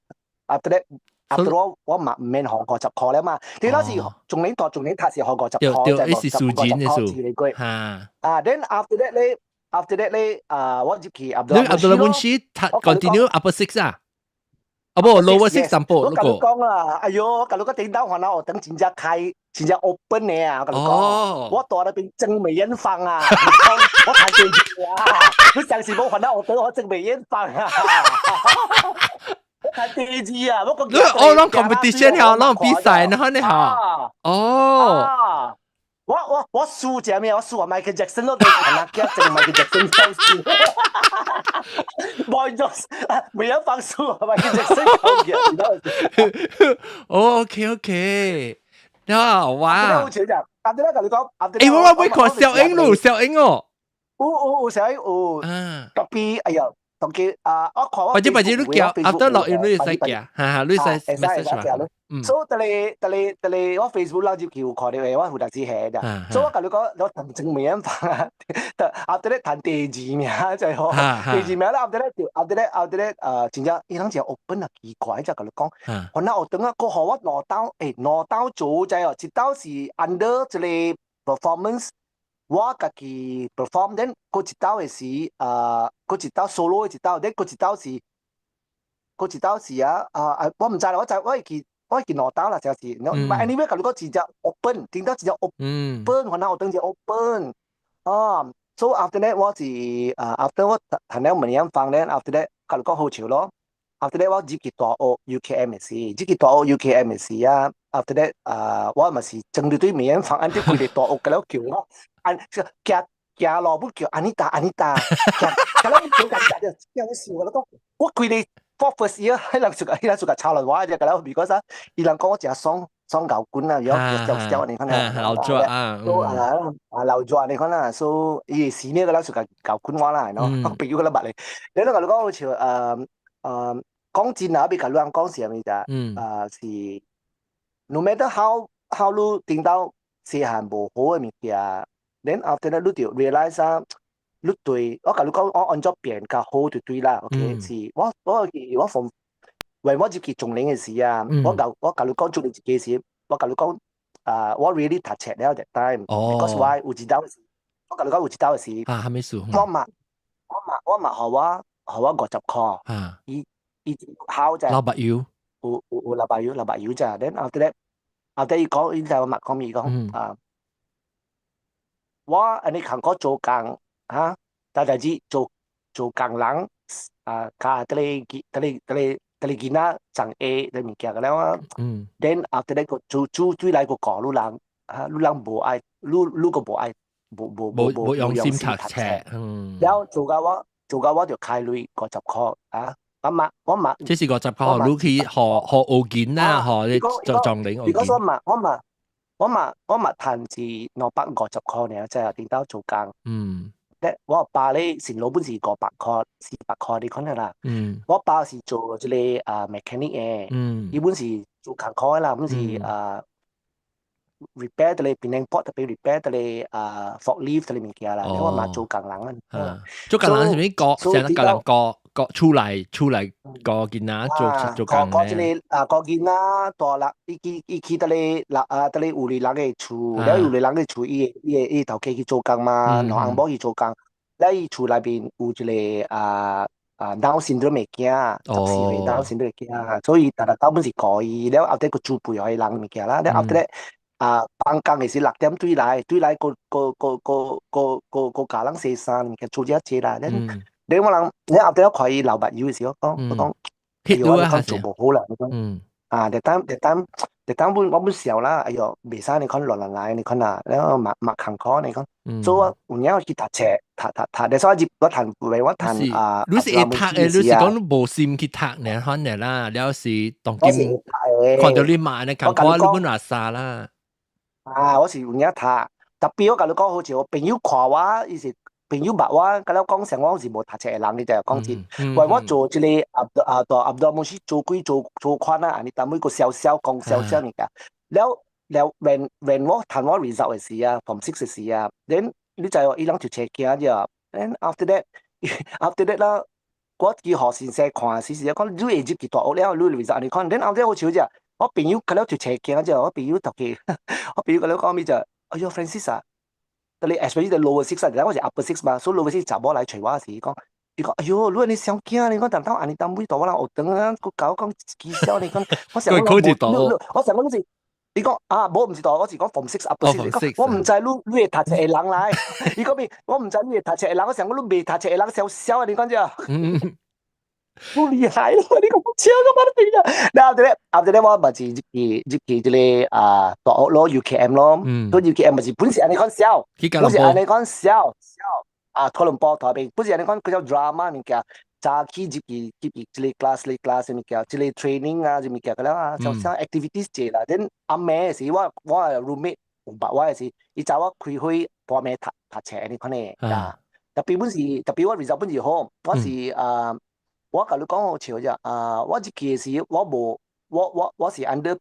，after that。after 我嘛毋免予50箍了嘛，你那是中年讀中年讀是予50箍，對，對，是數錢的數。哈。啊，then after that 咧，after that 咧，啊，我入去你 Abdullah Munshi 讀 continue upper six 啊？啊無 lower six 淡薄。我共你講啦，哎喲，我共你講頂到番仔學堂真正開，真正 open 的啊！我共你講，我蹛咧邊鄭美艷芳啊，我看電視啊，你相信無番仔學堂我鄭美艷芳啊？我看電視啊，我講。你哦，攏 competition 嗬，攏比賽，然後你嚇，哦。我輸隻咩？我輸啊 Michael Jackson 咯，對，係啦，正 Michael Jackson 收輸。Boy George 梅艷芳輸啊，Michael Jackson 講嘅。哦，OK OK，啊哇！好笑就，阿啲咧同你講，誒，我我看小英咯，小英哦。有有有小英有，特別哎呀。當佢啊，我看我。或者或者你叫，after 落雨你會使寄，哈哈，你會使 message 嘛。所以特別特別特別，我 Facebook 人入去有看到的，我有當時下的。所以我共你講，我同鄭梅艷芳啊，after 咧談第二名就好，第二名啦，after 咧就 after 咧 after 咧，真正伊人真 open 啊，奇怪，就共你講，番仔學堂啊，閣予我兩道，欸，兩道做知哦，一道是 under 這個 performance。我家己 perform，then 閣一道的是啊，閣一道 solo 的一道，then 閣一道是啊啊，我毋知啦，我知我會記我會記兩道啦，就是。But anyway，共你講真正 open，聽到真正 open，番仔學堂真 open。啊，so after that 我是啊，after 我讀了梅艷芳咧，after that 共你講好笑咯。after that 我入去大學 UKM 的時，入去大學 UKM 的時啊，after that 啊，我嘛是針對對梅艷芳，按啲規個大學共了叫我。按行行路不叫 Anita Anita，行行了叫感覺就這樣笑我講，我規個 for first year，彼人就共抄亂我只個了，because 啊，伊人講我誠爽爽牛滾啊，有笑笑你看啊，老作啊，都啊啊老作你看啦，所以伊時呢個了就共搞滾我啦，喏，朋友個了捌咧，你都共你講好似講真啊，欲共你人講是啥物咋？啊是，no matter how 你聽到細漢無好的物件。then after that 你就 realize 啊，你對我共你講，我按怎變較好就對啦，OK 是，我從為我入去中年的時啊，我共你講做你一個時，我共你講啊，我 really 讀冊了 that time，because why 有一道是，我共你講有一道是，啊，啥物事？我媽予我50箍，伊伊考就老白油，有有有老白油老白油咋，then after that after 伊講，伊就我媽講伊講啊。我按呢工課做工，哈，大代誌做做工人啊，教佇咧佇咧佇咧佇咧囡仔長下啲物件個了啊。Then after that 個做做對來個教你人，啊，你人無愛，你你個無愛，無無無無用心讀冊，嗯。了做到我就開鐳50箍啊！我媽，這是50箍，你去學學學囡仔，學你做壯齡學如果我媽我媽。我嘛趁是250箍爾，即係頂到做工。咧，我爸咧是老本是500箍、400箍你可能啦。我爸是做這個啊 mechanic 的。伊本是做工課的啦，本是啊 repair 這個 Penang Port 特別 repair 這個啊 forklift 這個物件啦。我嘛做工人啊。做工人是毋是教？成日教人教個出來出來個囡仔做做工個這個啊個囡仔大啦，伊去伊去佗咧人啊，佗咧有哩人的厝，了有哩人的厝，伊的伊的伊頭家去做工嘛，兩翁某去做工，了伊厝內面有一個啊啊 Down syndrome 的囝，14歲 Down syndrome 的囝，所以逐日兜本是顧伊，了後底閣煮飯予伊人物件啦，了後底咧啊放工的時6點對來對來，閣閣閣閣閣閣閣教人洗衫物件做遮濟啦，你我人，你後底我看伊流目油的時候，講我講，哎喲，我講做無好啦，我講，啊，that time that time that time 本我本笑啦，哎喲，袂使你看亂亂來，你看啊，了嘛嘛艱苦，你看，所以我有影去讀冊，讀讀讀，你所以我讀我讀啊，你是會讀的，你是講你無心去讀呢，可能啦，了是當今看到你罵呢，艱苦你本話啥啦？啊，我是有影讀，特別我共你講，好似我朋友看我，伊是。朋友捌我，佮了講成我是無讀冊的人，你就講真。為我做這個阿阿大阿大，毋是做鬼做做款啊，按呢但每個小小講小小物件。了了，when 我談我 result 的時啊，form six 的時啊，then 你知哦，伊人就冊鏡啫。then after that 啦，我去予先生看時時講，你會入去大學了，你 result 按呢看。then 後底我笑啫，我朋友佮了就冊鏡啫，我朋友讀去，我朋友佮了講咩就，哎喲，Francis 啊！你 especially the lower six 啊，我是 upper six 嘛，所以 lower six 查某來揣我時講，伊講，哎喲，你按呢小囝，你講當當按呢當尾大我人學堂啊，閣教我講技巧，你講，我想講，我想講是，伊講啊，無毋是大，我是講 form six upper six，我毋知你你會讀冊的人來，伊講咩？我毋知你會讀冊的人，我想講你袂讀冊的人小小啊，你講這。好厲害咯！你講笑個乜嘢啊？然後咧，後咧我咪是入去入去這個啊大學咯，UKM 咯，都 UKM 咪是本是按呢講笑，本是按呢講笑笑啊，多倫坡台邊，本是按呢講叫 drama 物件，早起入去入去這個 class 這個 class 物件，這個 training 啊，這物件個了啊，像像 activities 濟啦。then 暗暝時我我 roommate 有捌我的時，伊早我開會半暝讀讀冊你看呢啊，特別本是特別我 result 本是好，我是啊。我共你講好笑啫，啊！我這期時我無，我我我是 under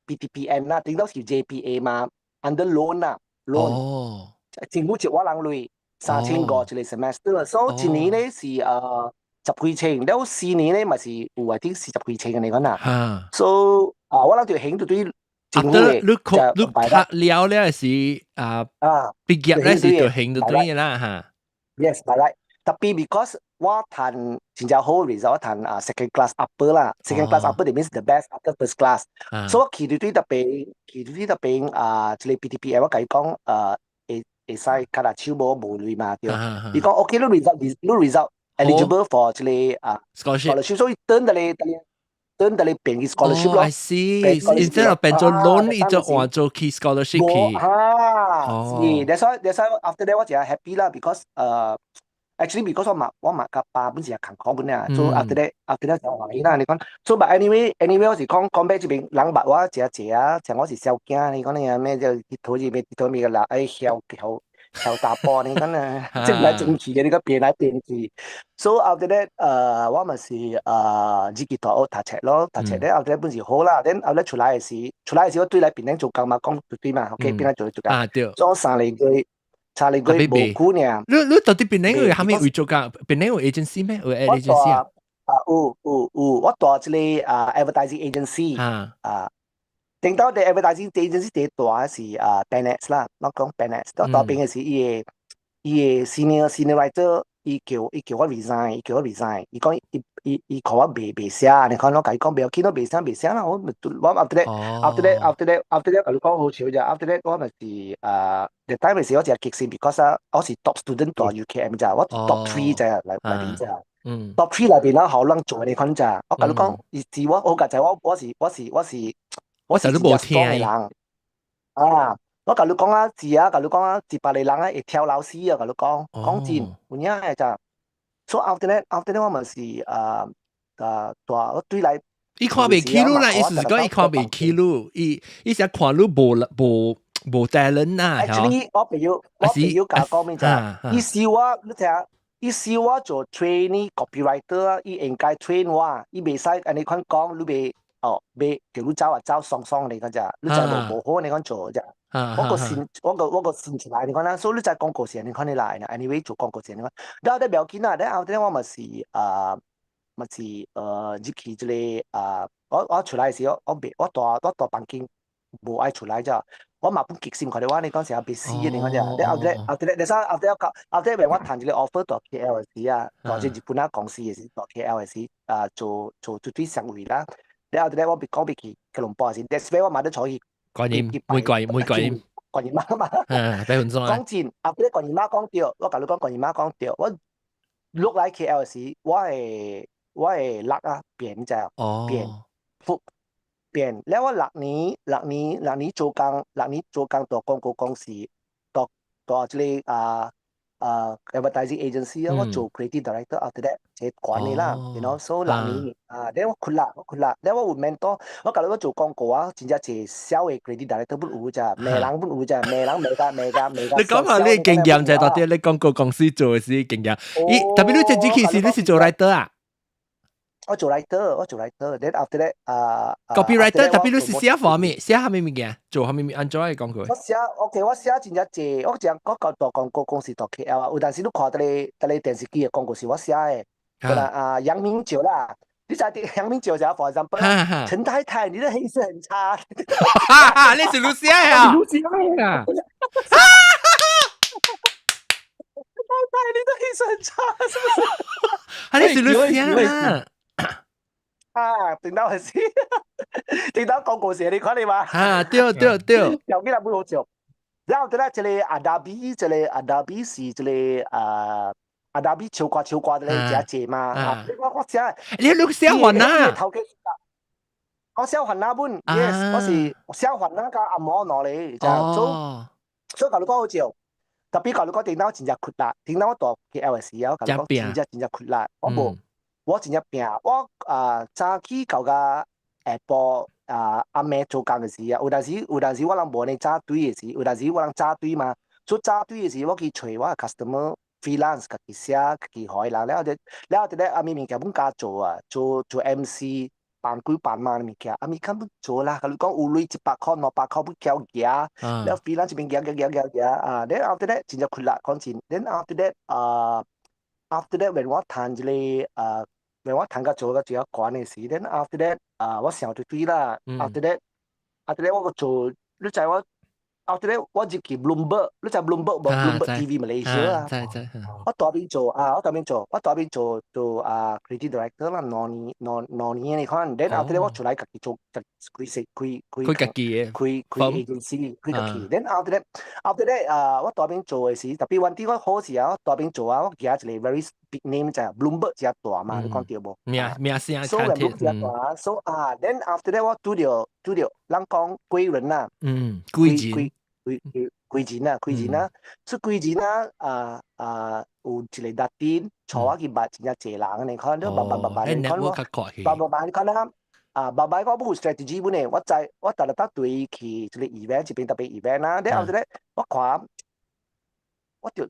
PTPTN 啦，頂到是 JPA 嘛，under loan 啦，loan，政府借我人鐳3500一個 semester，所以一年咧是十幾千，了4年咧嘛是有一啲40幾千嘅你講啦，所以啊，我人就還著對政府嘅，你看你讀了咧是啊啊畢業咧是就還著對啦嚇，yes，by right，特別 because 我讀真正好 result，我讀啊 second class upper 啦，second class upper that means the best after first class。所以我去到對特別，去到對特別啊，這個 PTPTN 我共伊講啊，會會使跤力手無無鐳嘛對。伊講 OK，你 result 你 result eligible for 這個啊 scholarship，所以等到你等到你變去 scholarship 咯。 I see，instead of 變做 loan，伊就換做去 scholarship 去。啊，是，that's why after that 我真 happy 啦，because actually because 我嘛我嘛佮爸本是也艱苦本啊，所以 after that 就歡喜啦。你講，所以 but anyway 我是講講俾這邊人捌我誠濟啊，像我是小囝，你講你啊咩就去討這邊討邊個啦，哎囂囂囂大波，你講啊，爭來爭去嘅，你講變來變去。所以 after that 我嘛是入去大學讀冊咯，讀冊咧 after that 本是好啦，then 後來出來的時，出來的時我對來檳城做工嘛，講對嘛，OK，檳城做做工。啊對。做3個月。3個月無久爾。你你到底檳城有啥物位做工？檳城有 agency 咩？有 agency 啊？啊有有有，我蹛一個啊 advertising agency 啊，頂到啲 advertising agency 第大是啊 Benex 啦，我講 Benex，到大邊嘅是伊個伊個 senior writer，伊叫我 resign，伊叫我 resign，伊講伊伊伊看我袂袂寫，你看我共伊講袂要緊，我袂寫袂寫啦，我我 after that 共你講好笑啫，after that 我咪是啊，the time 時我就激死，because 啊，我是 top student 蹛 UKM 咋，我 top three 咋內內邊咋。top three 內邊啦，好人做你看咋，我共你講，伊是我我共在我我是我是我是我成日都無聽嘅人啊！我共你講啊，是啊，共你講啊，100個人啊會跳樓死啊！共你講，講真有影嘅咋。所以 after that 我咪是啊啊蹛我對來，伊看袂起你啦，意思是講伊看袂起你，伊伊是看你無無無 talent 啦。 Actually，我朋友共講咩咋？伊收我，你聽。伊收我做 trainee copywriter 啊，伊應該 train 我，伊袂使按呢款講，你袂哦，袂叫你走啊走，爽爽你講咋？你知無無好按呢款做咋？我個先出來你看啦，所以你知廣告是按呢款你來，anyway 做廣告是按呢款。然後咧袂要緊啦，然後咧我嘛是啊。嘛是入去這個啊，我出來時我大房間無愛出來啫。我嘛本激心看到我你講是也別死嘅，你講啫。你後底後底你啥後底我後底我談一個 offer 到 KL 的時啊，到這日本仔公司的時，到 KL 的時啊，做做對上位啦。你後底我別講別去吉隆坡時，that's why 我嘛得坐去觀音，每季每季觀音媽嘛。嗯，俾分鐘講真，後底觀音媽講對，我共你講觀音媽講對，我落來 KL 時，我會落啊變啫，變復。變，了我六年做工，六年做工到廣告公司，到這個啊 advertising agency 啊，我做 creative director after that 這管理啦，so 六年啊，了我苦力，我苦力，了我有 mentor，我假如我做廣告啊，真正一小的 creative director 本有咋，罵人本有咋，罵人罵甲罵甲罵甲。你講下你經驗就係到底你廣告公司做的是經驗，咦，特別你這這其實你是做 writer 啊？我做 writer，我做 writer，then after that 啊，copywriter，特別你是寫方面，寫啥物物件，做啥物物，按怎嘅廣告？我寫，OK，我寫真正濟，我講我舊大廣告公司到 KL 啊，有陣時你看到個電視機嘅廣告是我寫的，對啦啊，楊明酒啦，你知啲楊明酒就 for example，陳太太，你的黑色很差，你是你寫啊？你寫啊？太太，你的黑色很差，是不是？啊，你是你寫啊？啊，聽到係先，聽到廣告時你看你嘛？啊，對對對，有幾粒本好笑。然後咧，這個阿達比，這個阿達比是這個啊，阿達比唱歌唱歌的咧，真濟嘛。啊，我寫，你寫還啊？我寫還那本，yes，我是寫還那個阿摩攞嚟，就做，所以共你講好笑。特別共你講電腦真正苦力，電腦我大 KL 時啊，我共你講真正真正苦力，我無。我真正拼，我啊早起到甲下晡啊暗暝做工的時啊，有陣時我人無呢紮隊的時，有陣時我人紮隊嘛，做紮隊的時我去揣我的 customer freelance 家己寫，家己予伊人，了後就了後就咧阿物物件本加做啊，做 MC 辦鬼辦馬的物件，阿物較本做啦，共你講有鐳100箍200箍本交行，了 freelance 這邊行行行行行啊，了後咧真正苦力講真，然後咧啊，after that when 我談一個啊，when 我談到做到比較懸的時，then after that 啊，我想就對啦，after that 我個做，你知我 after that 我入去 Bloomberg，你知 Bloomberg 無？Bloomberg TV Malaysia 啊，我大邊做啊，我大邊做，我大邊做啊 creative director 啦，兩年兩年你看，then after that 我出來家己做，開設開開開家己的，開 agency 開家己，then after that 啊，我大邊做的時，特別one 啲我好時啊，我大邊做啊，我舉一個 very big name 就係 Bloomberg 遮大嘛，你講對無？名聲所以 Bloomberg 遮大，所以啊，then after that 我拄著人講貴人啊，貴人。貴人啊，貴人啊，所以貴人啊，啊啊，有一個 datin，帶我去捌真正濟人，你看，你捌捌捌捌，你看我，捌捌捌，你看啊，啊，捌捌我無 strategy 本呢，我知我逐日搭隊去一個 event，一邊特別 event 啊，你後頭咧，我看，我就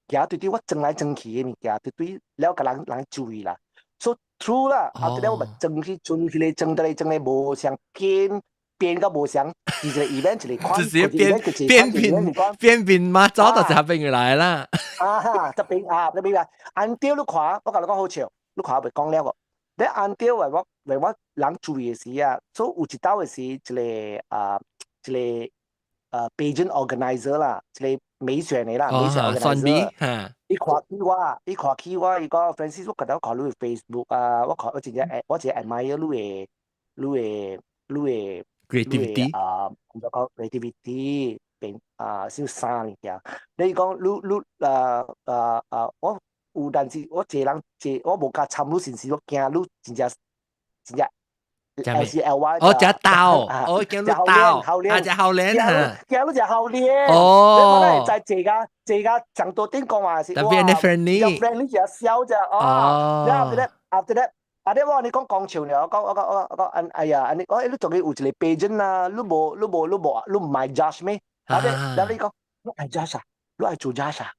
行對對，我轉來轉去的物件，對對了，共人注意啦，so true 啦，後頭咧我咪轉去轉去咧，轉得咧轉咧無相變。變個無相，一個 event 一個款，就是變變變變變嘛，早就這邊來啦。啊哈，這邊啊，這邊啊，按掉你看，我共你講好笑，你看我袂講了個。你按掉為我為我人注意的時啊，所以有一道的是一個啊，一個pageant organizer 啦，一個美選的啦，美選 organizer。伊看起我，伊講 Francis，我覺得我看你的 Facebook 啊，我看我真正我真 admire 你的 creativity 啊，怎講 creativity 變啊，小啥物件？你講你啊啊啊！我有陣時我這人這我無敢參你信息，我驚你真正真正 L C L Y 哦，食豆，哦，驚你豆，啊，食好練嚇，驚你食好練。哦，在這個講多點講話是，特別 friendly， friendly 就笑啫，哦。然後 after that after that 啊！你我你講講笑呢，我講我講我講按哎呀，按你講你仲要有一個 pageant 啊，你無你唔係 judge 咩？啊你然後你講你愛 judge 啊，你愛做 judge 啊？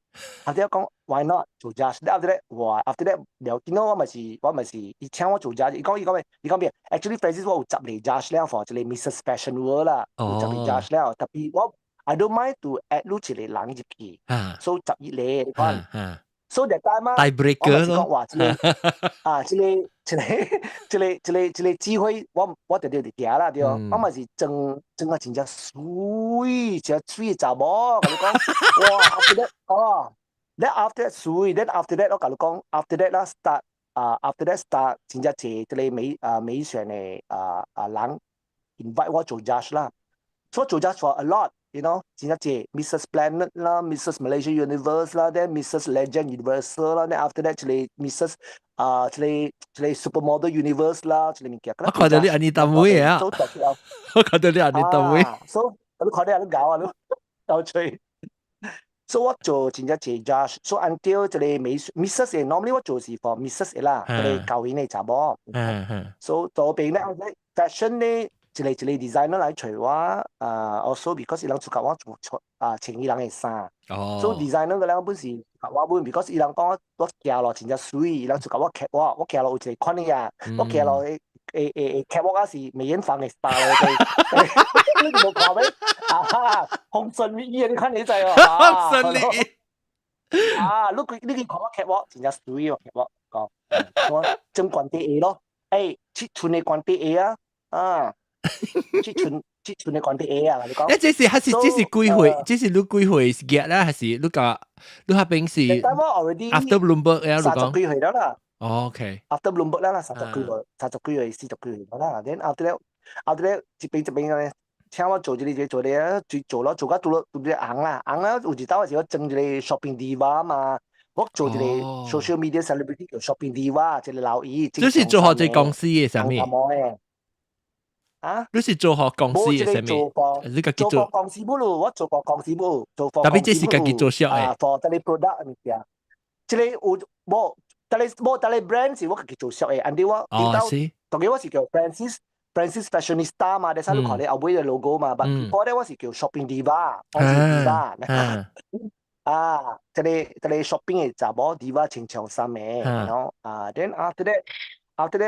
後尾我講 why not 做 judge？後尾哇，after that 了見到我咪是，伊請我做 judge，伊講咩？伊講咩？Actually Francis 我有十個 judge 了，for 一個 Mrs Fashion World 啦，有十個 judge 了，特別我 I don't mind to add 你一個人入去，所以11個你看。所以就解嘛，大 breaker 咯。話這個啊，這個機會，我直直就行啦，對。我嘛是裝裝啊，真正媠，真媠查某，共你講，哇！After that，哦，then after that 媠，then after that 我共你講，after that 啦 start 啊，after that start 真正濟這個美選的人 invite 我做 judge 啦，所以做 judge for a lot。真正濟 Mrs Planet 啦，Mrs Malaysia Universe 啦，then Mrs Legend Universal 啦，then after that 這個 Mrs 這個 Supermodel Universe 啦，這個物件。我看到你按呢單位啊！我看到你按呢單位。所以你看到你搞啊，你有趣。所以我做真正濟 judge，所以 until 這個美 Mrs normally 我做是 for Mrs 啦，這個舊年的查某。所以左邊咧，fashion 咧。一個一個 designer 來揣我，also because 伊人出甲我做出穿伊人的衫，所以 designer 個人本是我本，because 伊人講我行路真正媠，伊人出甲我 catwalk，我行路有一個款的啊，我行路的會 catwalk 啊是梅艷芳的 style 你無看咩？啊，紅唇美你看你知哦，紅唇美，啊，你去看我 catwalk 真正媠哦，catwalk 講，我裝懸底鞋咯，7寸的懸底鞋啊，啊。7寸7寸的懸底鞋啊！你講，誒，這是還是這是幾歲？這是你幾歲是結啦？還是你個你嗰邊是？After Bloomberg 啊？你講30幾歲了啦。 OK。 After Bloomberg 啦，30幾歲、30幾歲、40幾歲啦。Then after that 這邊這邊咧，請我做這個這個做這個，做做咯，做到做到做這紅啦，紅啦有一道是我裝一個 shopping diva 嘛，我做一個 social media celebrity 叫 shopping diva，一個老姨。這是做予這公司的啥物？啊！你是做予公司的啥物？你家己做公司不咯？我做過公司不？做特別這是家己做 shop 啊，for 這個 product 物件，這個有無？這個無？這個 brand 是我家己做 shop 的，and 我哦是，當然我是叫 Francis Fashionista 嘛，你使你看你後尾的 logo 嘛，但 before 咧我是叫 Shopping Diva，我是 Diva，啊，這個 shopping 的查某 Diva 穿長衫的，然後啊，then after that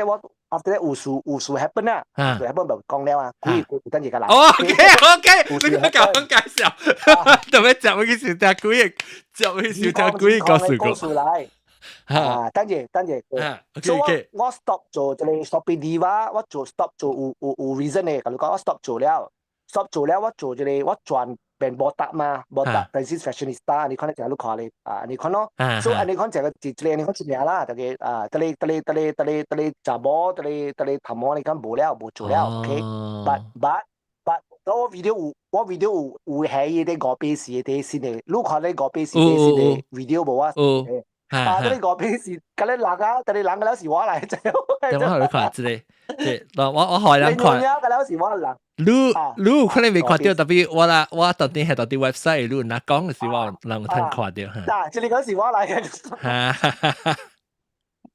我 after that 有事 happen 啊，有事 happen 就講了啊，幾個等一個來。哦，OK OK，你個講介紹，特別講我去小聽幾個，講去小聽幾個故事故事來。啊，等陣等陣，所以我 stop 做這個 shopping diva，我做 stop 做有 reason 的，共你講我 stop 做了，stop 做了，我做這個我轉變模特嘛，模特 Francis Fashionista，你看你成日都看咧，啊，你看咯，所以你看這個一個你看出名啦，這個啊，這個這個這個這個這個查某，這個這個頭毛你看無了，無做了，OK，but but but 我 video 有，我 video 有喺伊啲五百四的先的，你看你五百四的先的 video 無啊？啊！這個五百是，嗰啲人啊，嗰啲人嗰是我來做。等我去看這個，這我害人看。嗰是我人。你可能未看到，特別我啦，我當天係到啲 website，你若講嘅時我人有通看到。嗱，這個是我來嘅。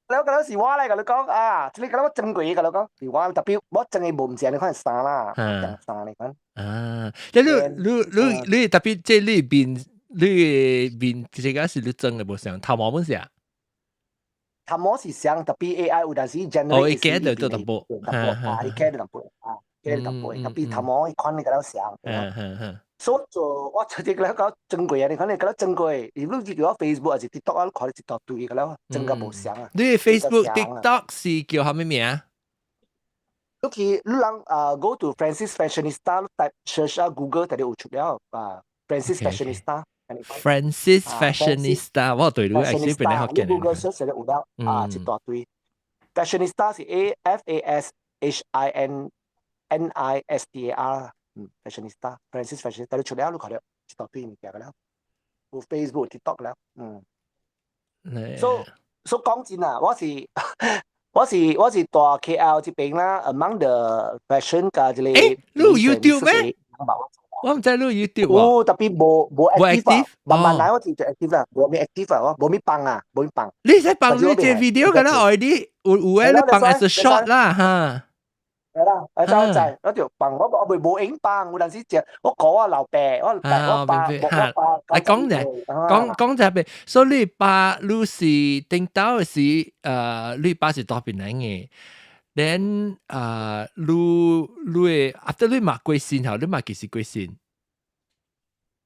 你嗰個是我來，共你講啊，這個我珍貴，共你講是我特別，我真係無毋是按呢款衫啦，衫呢款。啊，你特別這你面。你面這個是你真的無像頭毛本是啊？頭毛是像，特別 AI 有陣時 generate 哦，伊改到淡薄，淡薄啊，伊改到淡薄啊，改到淡薄，特別頭毛伊款你個了像。所以做我出這個了講珍貴啊，你看你個了珍貴，如果叫我 Facebook 還是 TikTok 啊，你看你一大堆個了，真個無像啊。你 Facebook、TikTok 是叫啥物名？你去你人啊，go to Francis Fashionista type search 啊，Google 就有出了啊，Francis Fashionista。 Francis Fashionista，我對你係小邊咧學見。 Google search 就有了啊，一大堆。Fashionista 是 A F A S H I N N I S T A R，Fashionista，Francis Fashionista，你出了你看了，一大堆物件了，有 Facebook、TikTok 了，So 講真啊，我是蹛 KL 這邊啦，among the fashion 佮這個。誒，你有 YouTube 咩？我毋知你有 YouTube 有，特別無 active，慢慢來我就 active 啦，無咩 active 啊，我無咩放啊，無咩放。你使放你這 video 㗎啦，愛你有誒，你放 as a short 啦哈。係啦，我知我知，我就放我未無影放，有陣時就我講我老爸，我爸我爸我爸。啊，講者講講者邊，所以你爸你是頂到是你爸是蹛檳城嘅。then 你會 after 你嘛幾歲後，你嘛幾時過身？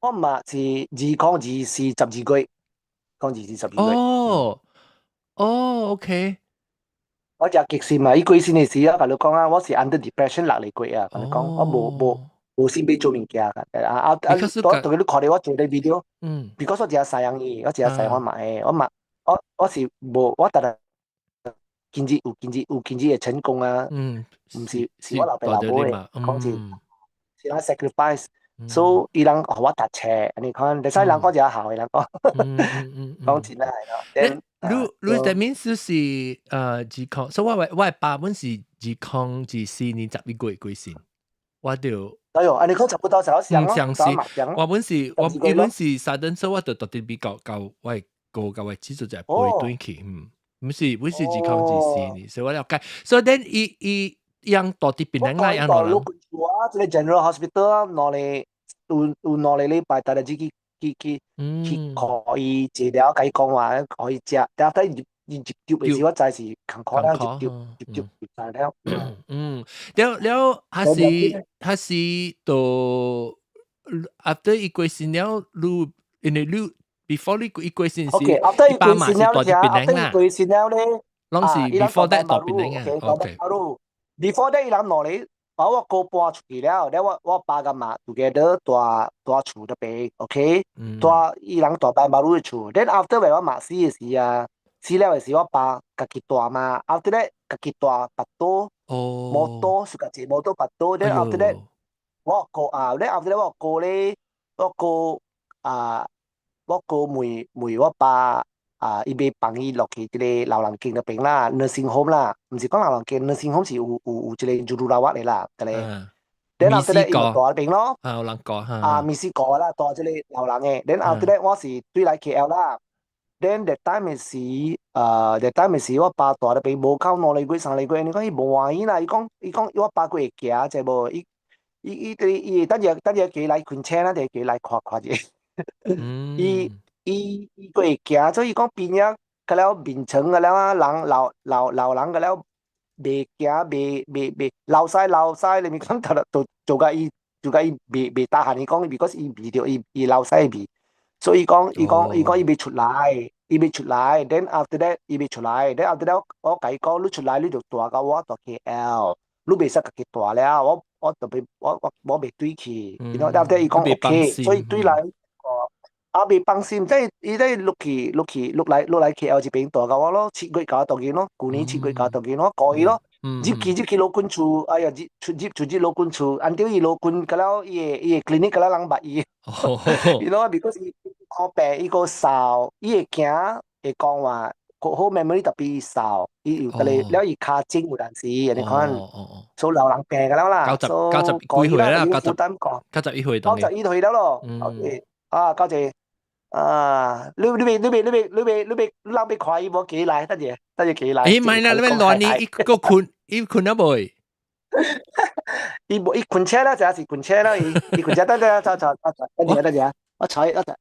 我嘛是2024 12月，2024 12月。哦，哦，哦，OK。我就激心啊！伊過身的時啊，共你講啊，我是 under depression 6個月啊，共你講，我無無無心欲做物件啊啊啊！我同你看著我做的 video，because 我真細樣伊，我真細我嘛會，我嘛我是無我逐日經濟有經濟的成功啊，毋是是我老爸老母的，講是是人 sacrifice，so 伊人予我讀冊，按呢款，會使人講真好的人講，講真係咯。你 that means 是二空，所以我爸本是2024年11月過身，我就哎喲，按呢講差不多時候唔相似，我本是我伊本是 sudden，所以我就特別比較較我哥佮我姊做就陪轉去，毋是本是2024年，所以我了解。所以 then 伊伊樣到佇檳城來樣落人。啊，這個 General Hospital 啊，兩個有2個禮拜，逐日去去去去看伊治療，共伊講話，予伊食，然後伊入入的時，我知是艱苦了，入入入入入了。嗯，了了，還是到 after 伊過身了，你因為你 before 你伊過身時， OK，after 伊過身了，after 伊過身了咧，攏是 before that 到檳城啊，OK。 before that 伊人兩个把我哥搬出去了，了我爸佮媽 together 住住厝那邊，OK，住伊人住班馬路的厝。then after 我媽死的時啊，死了的時我爸家己住嘛，after that 家己住腹肚，摩托是家己摩托腹肚。then after that 我哥啊，then after that 我哥咧，我哥啊，我哥問問我爸啊，伊欲放伊落去這个老人間那邊啦，nursing home 啦，毋是講老人間，nursing home 是有這个 jururawat 的啦，這个。then after that 伊就住那邊咯。啊，有人過哈。啊，咪是過啦，住這个老人的。then after that 我是對來 KL 啦。then that time 是，that time 是我爸住那邊無夠2個月3個月，你講伊無歡喜啦，伊講我爸閣會行，知無？伊伊伊佇伊等下等下過來開車啦，就過來看看者。伊伊伊閣會行，所以講邊仔個了眠床個了啊，人老老老人個了袂行袂袂袂流屎流屎，你咪講頭就做甲伊做甲伊袂袂 tahan，伊講，because 伊味著伊伊流屎味，所以伊講伊欲出來，伊欲出來，then after that 伊欲出來，then after that 我共伊講，你出來你就住佮我住 KL，你袂使家己住了，我特別我袂對去，然後 after 伊講 OK，所以對來。啊，袂放心，即係伊咧落去落去落來落來 KL 這邊住佮我咯，7月共我當見咯，舊年7月共我當見咯，過伊咯，入去入去老君厝，哎呀，入出入出入老君厝，按照伊老君個了，伊个 clinic 個了人捌伊，you know，because 伊看病伊個瘦，伊會行會講話，好 memory 特別瘦，伊有個了伊跤症有陣時，按呢款，所以老人病個了啦， 90幾歲啦，91歲，91歲了咯，OK，啊，九十。啊！你欲你欲你欲你欲你欲你人欲看伊無過來，等下等下過來。欸，唔係啦，你欲亂你伊閣睏，伊睏了未？伊無伊睏車啦，這是睏車啦，伊伊睏車，等下走走走，等下等下，我查我等下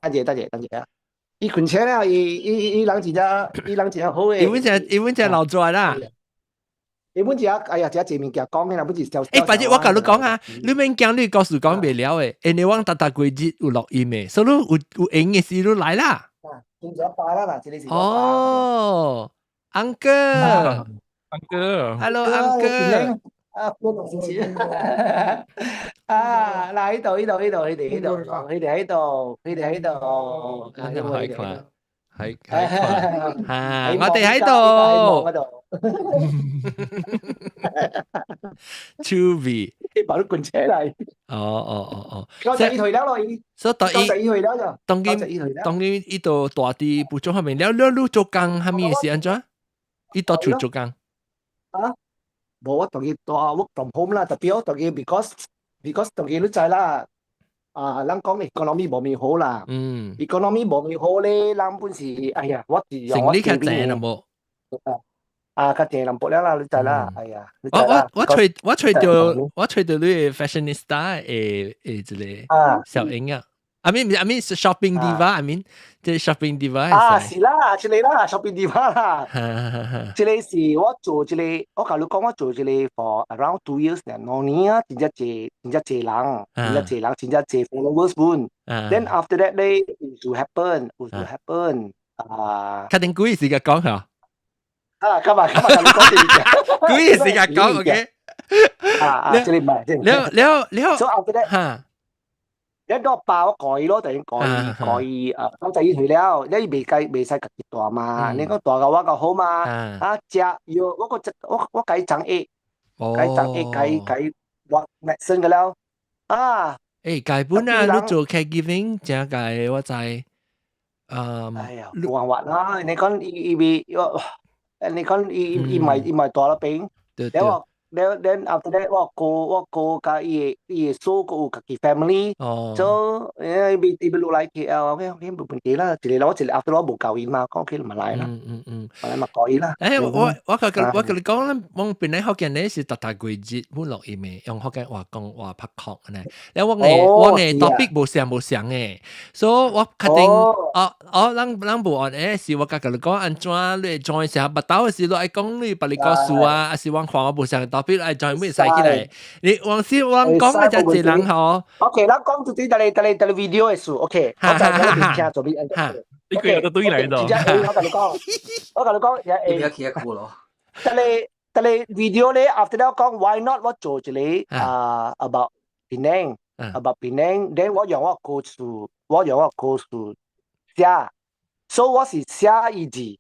等下等下等下啊！伊睏車啦，伊伊伊人真正伊人真正好誒。伊阮只老拽啦。伊本是啊，哎呀，這濟物件講的啦，本是小。欸，反正我共你講啊，你免驚你故事講袂了的，因為我逐逐幾日有錄音的，所以你有有閒的時你來啦。變咗爸啦啦，這個是。哦，uncle。 uncle。 Hello，uncle。啊，邊個先生？啊，嗱，呢度呢度呢度，佢哋呢度，佢哋喺度，佢哋喺度。係看，係係看，嚇，我哋喺度。 Chubby，你把你滾車嚟。哦哦哦哦，91歲了咯，伊。所以91歲了就。當今當今伊都大佇蒲種下面了了，你做工啥物是按怎？伊到處做工。啊？無，我當佢大 work from home 啦，特別我當佢 because 當佢你知啦，啊，咱講 economy 無咪好啦，economy 無咪好咧，咱本是哎呀，我是用生理較濟啦無？啊，較濟人薄了啦，你知啦，哎呀，我我揣到你的 fashionista 的這個小英啊。I mean shopping diva，I mean 這 shopping diva。啊，是啦，這個啦，shopping diva 啦。這個是我做這個，我共你講，我做這個 for around 2 years 2年啊，真正濟，真正濟人，真正濟人，真正濟 followers 本。Then after that 咧，有事 happen，有事 happen。啊。確定幾時間講嚇？啊，今日今日同你講這個。幾時間講？OK。啊啊，這個唔係，這個。了了了。所以後邊咧，一個爆我改咯，突然改改啊，講就依去了，你未計未使特別大嘛，你講大嘅話就好嘛，啊，食藥我個我我改長 A，改長 A 改改我 medicine 嘅了，啊。誒，改本啊，你做 caregiving 正解我知，哎呀，冇辦法啦，你講伊伊未我，你講伊伊唔係伊唔係大咗病，了了 then after that 我哥我哥佮伊的伊的嫂閣有家己 family，所以伊伊欲落來 KL，OK OK 無問題啦，一個我一個 after 我無夠伊嘛，講 OK 咪來啦，來嘛可以啦。誒，我我佮我佮你講啦，我本來福建咧是逐逐季節本錄音的，用福建話講話拍確呢。了我的 topic 無相無相的，所以我確定哦哦，咱咱無按誒，是我佮佮你講按怎你會 join 啥，捌到的時你愛講你別個故事啊，還是我看我無相 topic 愛 join 會使起來。你往時我講嘅就濟人吼。 OK，咱講到這個這個這個 video 的事，OK，我就喺邊聽做邊。你佢有得對嚟度。我共你講，我共你講，你比較起過咯。但係但係 video 咧，after that 講 why not 我做一個啊 about Penang，about Penang，then 我用我故事，我用我故事寫，所以我是寫伊字。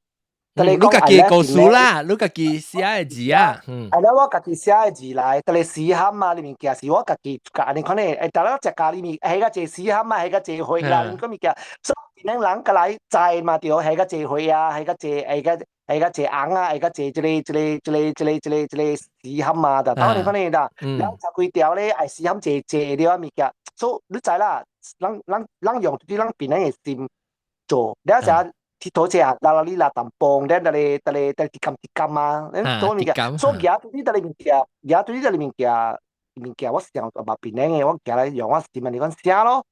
你家己故事啦，你家己寫的字啊。係啦，我家己寫的字來，特別死喊啊，你物件是我家己教你可能，誒，大家食咖喱麵，係個濟死喊啊，係個濟血啦，個物件，所以檳人過來知嘛對，係個濟血啊，係個濟，係個係個濟紅啊，係個濟這個這個這個這個這個這個死喊啊，就當你可能啦，人食幾條咧，愛死喊濟濟了物件，所以你知啦，咱咱咱用啲咱檳城的心做，你成。鐵頭車啊，拉拉哩拉淡磅，咧得咧得咧得啲金啲金啊，咧多物件，所以舉對啲得物件，舉對啲得物件，物件我想嘛檳城的，我舉來用我是問你講寫咯，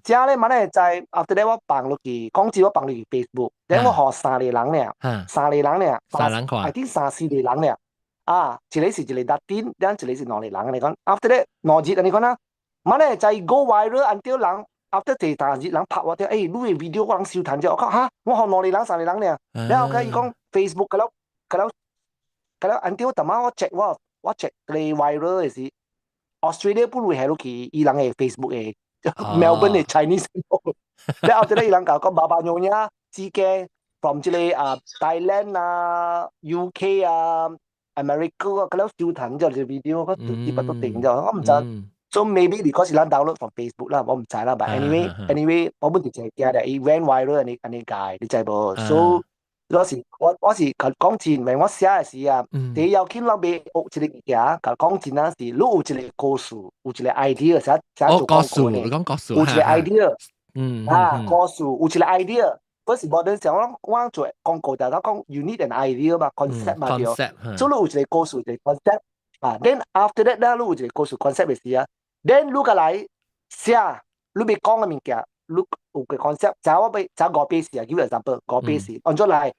寫咧嘛咧在後咧我放落去，講真我放落去 Facebook，咧我予三個人爾，三個人爾，三人看，I think 三四個人爾，啊，一個是一個 Datin，兩一個是兩個人嚟講，after 咧2日你講啦，嘛咧在 go viral until 人。after 第三日人拍我聽，欸，你的 video 我人收彈者，我講哈，我予兩個人三個人爾，然後佢伊講 Facebook 個了個了個了，until 淡仔我 check 我我 check 個 viral 的是 Australia 本會下落去伊人的 Facebook 的 Melbourne 的 Chinese，然後後咧伊人講講爸爸娘娘之間 from 這個啊 Thailand 啊 UK 啊 America 啊，個了收彈咗這個 video，我直接都停咗，我毋知。So maybe because 咱 download from Facebook 啦，我毋知啦。But anyway，anyway，我本就係驚咧，伊 went viral 按呢按呢解，你知無？So 我是我我是講真，when 我寫的時啊，第一要緊咱欲學一個物件，共講真啊是，你有一個故事，有一個 idea 寫寫做故事，你講故事，有一個 idea，啊，故事有一個 idea。嗰時無陣時我我做廣告就講 you need an idea 嘛，concept 嘛對。所以你有一個故事，一個 concept 啊。Then after that 咧，你有一個故事 concept 的時啊。then 你過來寫，你欲講的物件，你有個 concept，就我欲就五百四啊，舉個 example，五百四，按怎來？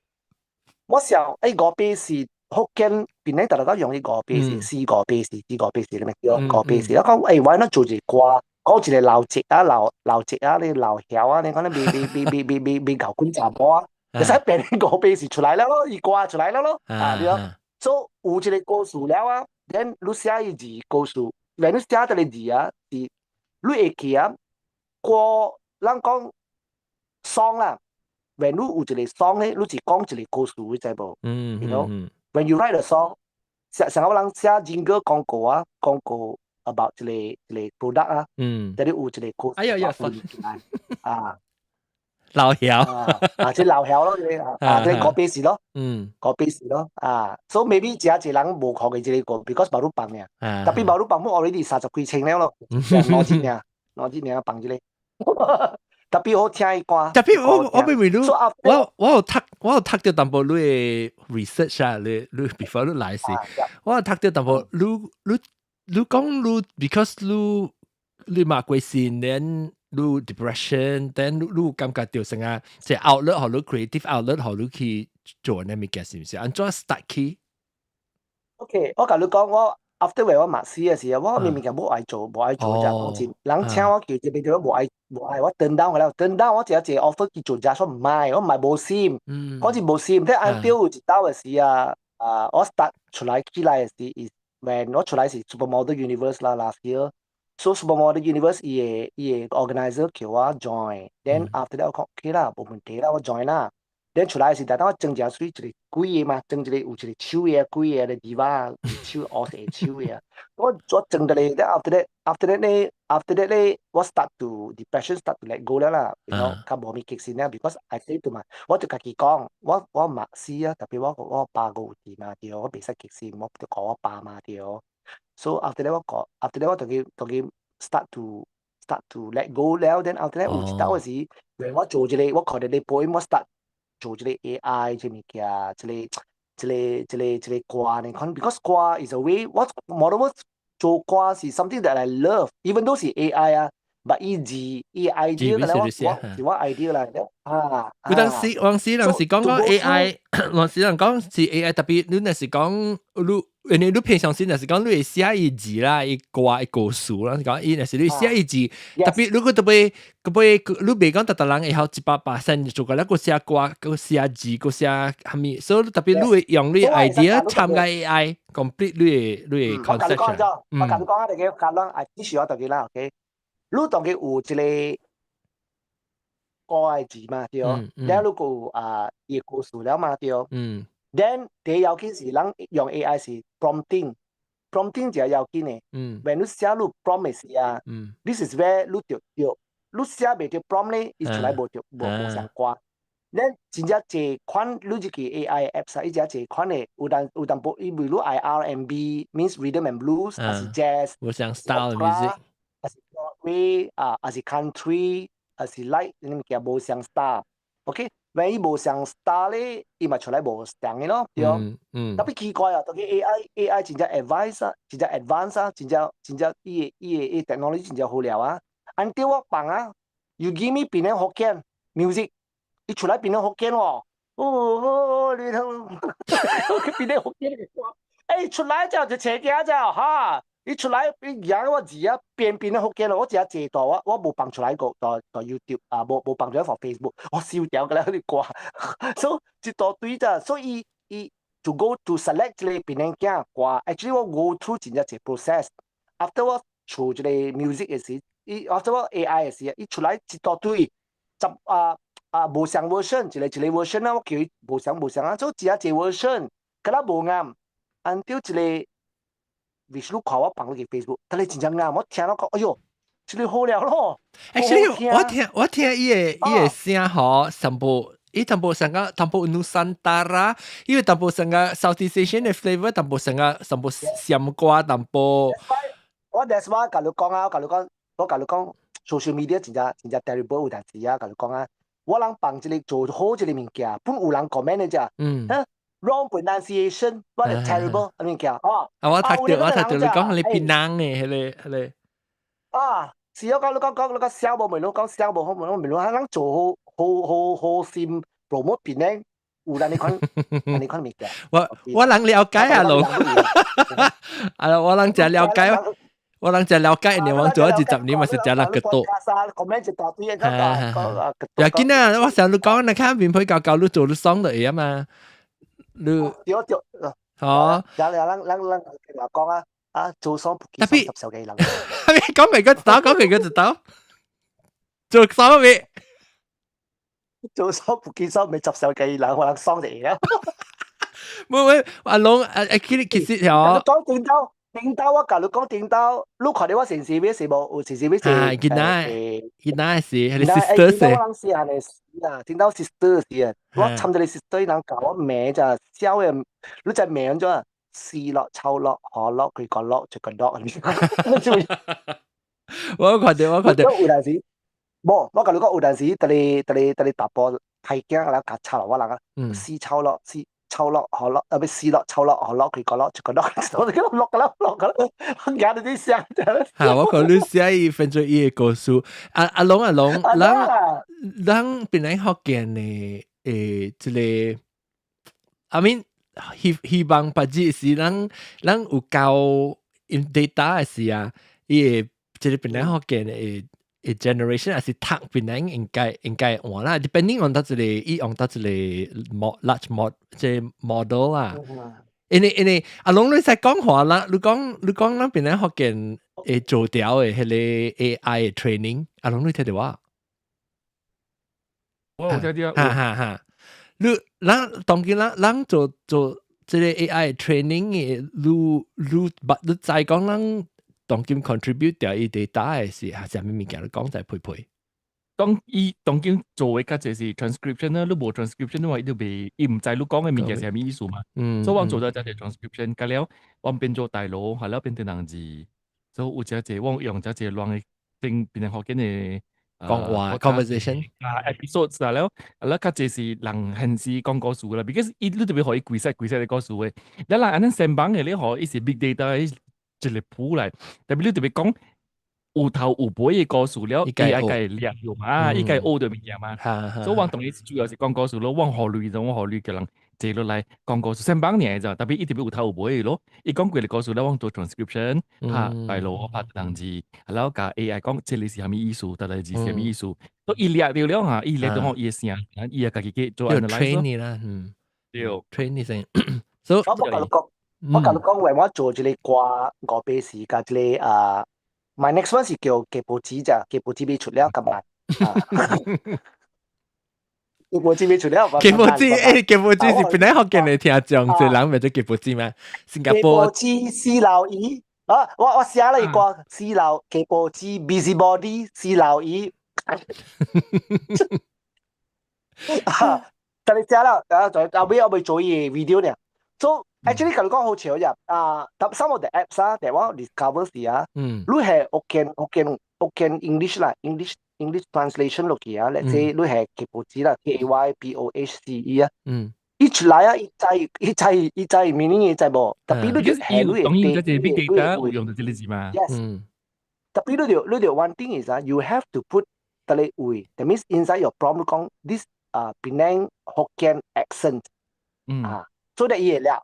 我想，欸，五百四福建檳城逐逐用啲五百四，四五百四，四五百四，你明叫五百四。我講，欸，why not 做一個歌，講一個老節啊，老老節啊，你老曉啊，你講你未未未未未未搞滾查某啊，會使變五百四出來了咯，伊歌出來了咯，啊，對咯，所以有一個故事了啊，then 你寫伊字故事。when 你寫這個字啊，是你會記啊，歌咱講 song 啦，when 你有一個 song 咧，你是講一個故事，你知無？You know，when you write a song，像像我人寫 jingle 廣告啊，廣告 about 一個一個 product 啊，這裡有一個故事，哎呀呀，啊，老曉啊，這老曉咯，這啊，這個故事咯，個故事咯，啊，所以 maybe 真濟人無看過這個歌，because 無愈放爾，特別無愈放，我 already 30幾千了咯，2日爾，2日爾放這個，特別好聽伊歌。特別我我明明你，我我有讀我有讀著淡薄你的 research 啊，你你 before 你來時，我有讀著淡薄你你你講你 because 你你嘛過身 then 你 depression，then 你你感覺到成啊，即係 outlet 予你 creative outlet 予你去做那物件是毋是？按怎 start 起？OK，我共你講，我 after 我嘛死嘅時候，我明明就無愛做，無愛做就講真，人請我叫這邊就無愛無愛，我 turn down 了，turn down 我一個一個 offer 去做，就說唔愛，我唔係無心，講真無心，但按掉有一道嘅時啊，啊，我 start 出來起來嘅時，is when 我出來是 Supermodel Universe 啦，last year。So Supermodel Universe 伊個 organizer 叫我 join，then after that 我講 OK 啦，無問題啦，我 join 啦。then 出來時，但我裝一水一個鬼的嘛，裝一個有一個手的鬼的地方，手烏色手的。我裝一個，then after that 咧，after that 咧，我 start to depression start to let go 了啦，較無物激心了，because I say to 嘛，我就家己講，我嘛死啊，特別我爸個有佇嘛對，我袂使激心，我就顧我爸嘛對。So after that 我講，after that 我就去 start to let go 了，then after that 有一道時，when 我做這個，我看到你 poem，我 start 做這個 AI 這物件，這個歌呢，可能 because 歌 is a way，我 moreover 做歌是 something that I love，even though 是 AI 啊，but 伊字伊 idea 啦，我是我 idea 來的啊。有當時，往時人是講講 AI，往時人講是 AI，特別你若是講你。因為你平常時若是講你會寫伊字啦，伊歌伊故事啦，講伊若是你寫伊字，特別如果特別特別你袂講逐逐人會曉100%做個，閣寫歌，閣寫字，閣寫蝦米，所以特別你會用你 idea 參加 AI，complete 你的 concept。我共你講啊，這個講咱啊，只是我大家啦，OK？你當佢有一個歌的字嘛，對，了如果啊伊故事了嘛，對。Then 第要緊是咱用 AI 是 prompting，prompting 就要緊的。When 你寫你 prompt 的時啊，this is where 你著對，你寫袂著 prompt 咧，伊出來無著無相關。咱真正濟款，你這個 AI apps 啊，伊真濟款的，有淡薄，伊比如愛 R&B means rhythm and blues，還是 jazz，無相 style music，還是 Broadway 啊，還是 country，還是 like 你物件無相 style。OK，when 伊無相 style 咧，伊嘛出來無相的咯，對。特別奇怪啊，特別 AI 真正 advance 啊，真正 advance 啊，真正真正伊的 technology 真正好了啊。按照我放啊，you give me 檳城福建 music。伊出來檳城福建喎，哦，你睇，佢檳城福建的歌，欸，出來就邪鏡就哈，伊出來伊贏我字啊，變檳城福建咯，我只借到我無放出來過，在 YouTube 啊，無放出來 for Facebook，我燒掉個啦，啲歌，所以一大堆咋，所以伊 to go to select 這個檳城鏡歌，actually 我 go through 真正一個 process，after 我做這個 music 的時，伊 after 我 AI 的時，伊出來一大堆，十啊。啊，無相 version，一個一個 version 啊，我叫伊無相無相啊，做一個一個 version，敢若無啱，按照一個 Vishnu 看我放落去 Facebook，但係真正啱，我聽到講，哎喲，這個好了咯。 Actually，我聽伊的聲吼，上部伊淡薄像個淡薄 Nusantara，因為淡薄像個 Southeast Asian 的 flavor，淡薄像個淡薄暹歌，淡薄。我 that's why 共你講啊，共你講，我共你講，social media 真正真正 terrible 有陣時啊，共你講啊。我人放一個做好一個物件，本有人 comment 的啫。Wrong pronunciation，what a terrible 物件哦。啊，我讀到你講你檳城的，彼個。啊，是我講你講講你講寫無咪你講寫無好咪你咪咱做好好好好心 promote 檳城，有咱你款你款物件。我人了解啊，龍。啊，我人真了解。我人真了解，你往做咗20年嘛是真人個多。 comment 一大堆，呀，見啊！我成日講，你看面皮教教你做你爽就會啊嘛。你對對，哦，有有咱講啊，啊做爽特別十幾人。講明個刀，講明個刀，做爽未？做爽不見爽，未十手幾人，我人爽就會啊。冇冇，阿龍啊，其實哦，講頂刀。頂刀我共你講頂刀，你看到我先生欲是無？有先生欲是？啊，囡仔，囡仔是，係 sister 是。我人是係是啊，頂刀 sister 是啊，我參一個 sister 人教我名咋，小的，你知名按怎？死樂、臭樂、河樂、佢個樂、一個樂。我看到，我看到。有陣時，無，我共你講有陣時，逐日大波太驚啦，夾插落我人啊，死臭樂，死。臭樂河樂，啊，不死樂臭樂河樂，佢個樂，一個樂，我哋落個啦，落個啦，我驚到啲聲。嚇！我看你寫伊分做伊的故事，阿阿龍阿龍，咱檳城福建的這個，I mean 希望別日是咱有夠。data 嘅時啊，伊會這個檳城福建的的 generation 還是讀檳城應該應該換啦，depending on 到一個伊用到一個 large 這 model 啦。因為因為阿龍你使講話啦，你講你講咱檳城福建會做掉的彼個 AI 的 training，阿龍你聽著我？我有聽著。哈哈哈！你咱當今咱咱做做這個 AI training 的，你你你知講咱當今 contribute 掉伊 data 的是係啥物物件？你講在配配。當伊當今做的較濟是 transcription 啦，你無 transcription 的話，伊就袂，伊毋知你講的物件是啥物意思嘛。所以我做咗這 transcription，甲了我變做大佬，係了變成人字，所以有真濟我用真濟亂的變變成福建的講話 conversation 啊 episode 啦了，啊了較濟是人現時講故事啦，because 伊你特別予伊規set規 set 的故事的，你人按呢先幫的你予伊是 big data 伊一個譜來，特別你特別講有頭有尾的故事了，AI 會掠用嘛，伊會學著物件嘛，所以我當然主要是講故事咯，我予鐳就我予鐳叫人坐落來講故事，先幫爾咋，特別伊特別有頭有尾的咯，伊講幾個故事了，我做 transcription，拍大佬拍人字，然後共 AI 講這個是啥物意思，這個字是啥物意思，所以伊掠著了哈，伊掠著吼伊的聲，伊也家己去做 analyse train 你啦，嗯，對，train 你先，所以我共你講，我共你講，為我做這個歌五百時共這個啊，my next one 是叫雞婆子咋，雞婆子未出了，今晚。雞婆子未出了，雞婆子，誒，雞婆子是本來福建的聽眾，這人咪做雞婆子咩？新加坡。雞婆子死老姨，啊，我我寫了一個死老雞婆子 busybody 死老姨。啊，但你寫了，啊，就後尾我未做伊 video 呢。So actually 共你講好笑呀，啊，some of the apps 啊，that 我 discover 時啊，你係福建福建福建 English 啦，English English translation 落去啊，let's say 你係雞婆子啦，KAYPOHCE 啊，伊出來啊，伊知伊知伊知 meaning 伊知無？特別你就係你當然這 big data 有用到這個字嘛。 Yes。特別你就你就 one thing is 啊，you have to put 這個位，that means inside your prompt 講 this 啊 Penang Hokkien accent，啊，so that 伊會了。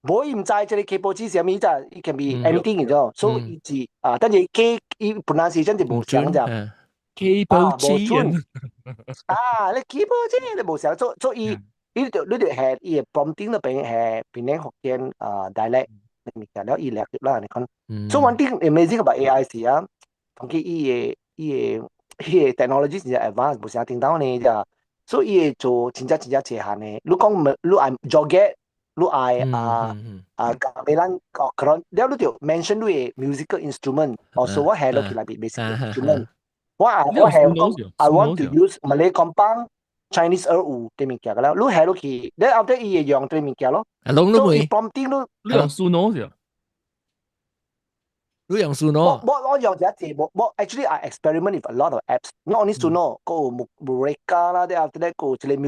無伊毋知這個雞婆子啥物咋，it can be anything 你知道？所以伊是啊，但是 K 伊 pronunciation 就無相咋。雞婆子啊，你雞婆子你無相，所所以伊就你就係伊個 prompting 那邊係檳城福建啊 dialect 物件了，伊掠入啦，你看。所以 one thing amazing about AI 是啊，當佢伊個伊個伊個 technology 真正 advanced，無啥聽到呢咋，所以伊會做真正真正濟項的。你講你愛 joget，你愛啊啊 gamelan 哦，可能了你就 mention 你的 musical instrument，哦，所以我下落去內邊 musical instrument。我我係講 I want to use Malay kompang、Chinese 二胡這物件個啦，你下落去，你後底伊會用這物件咯。啊，攏攏會 prompting 你，你用 Suno 是？你用 Suno？我我我用一隻，我我 actually I experiment with a lot of apps，not only Suno，閣有 Mureka 啦，啲 after that 閣有一個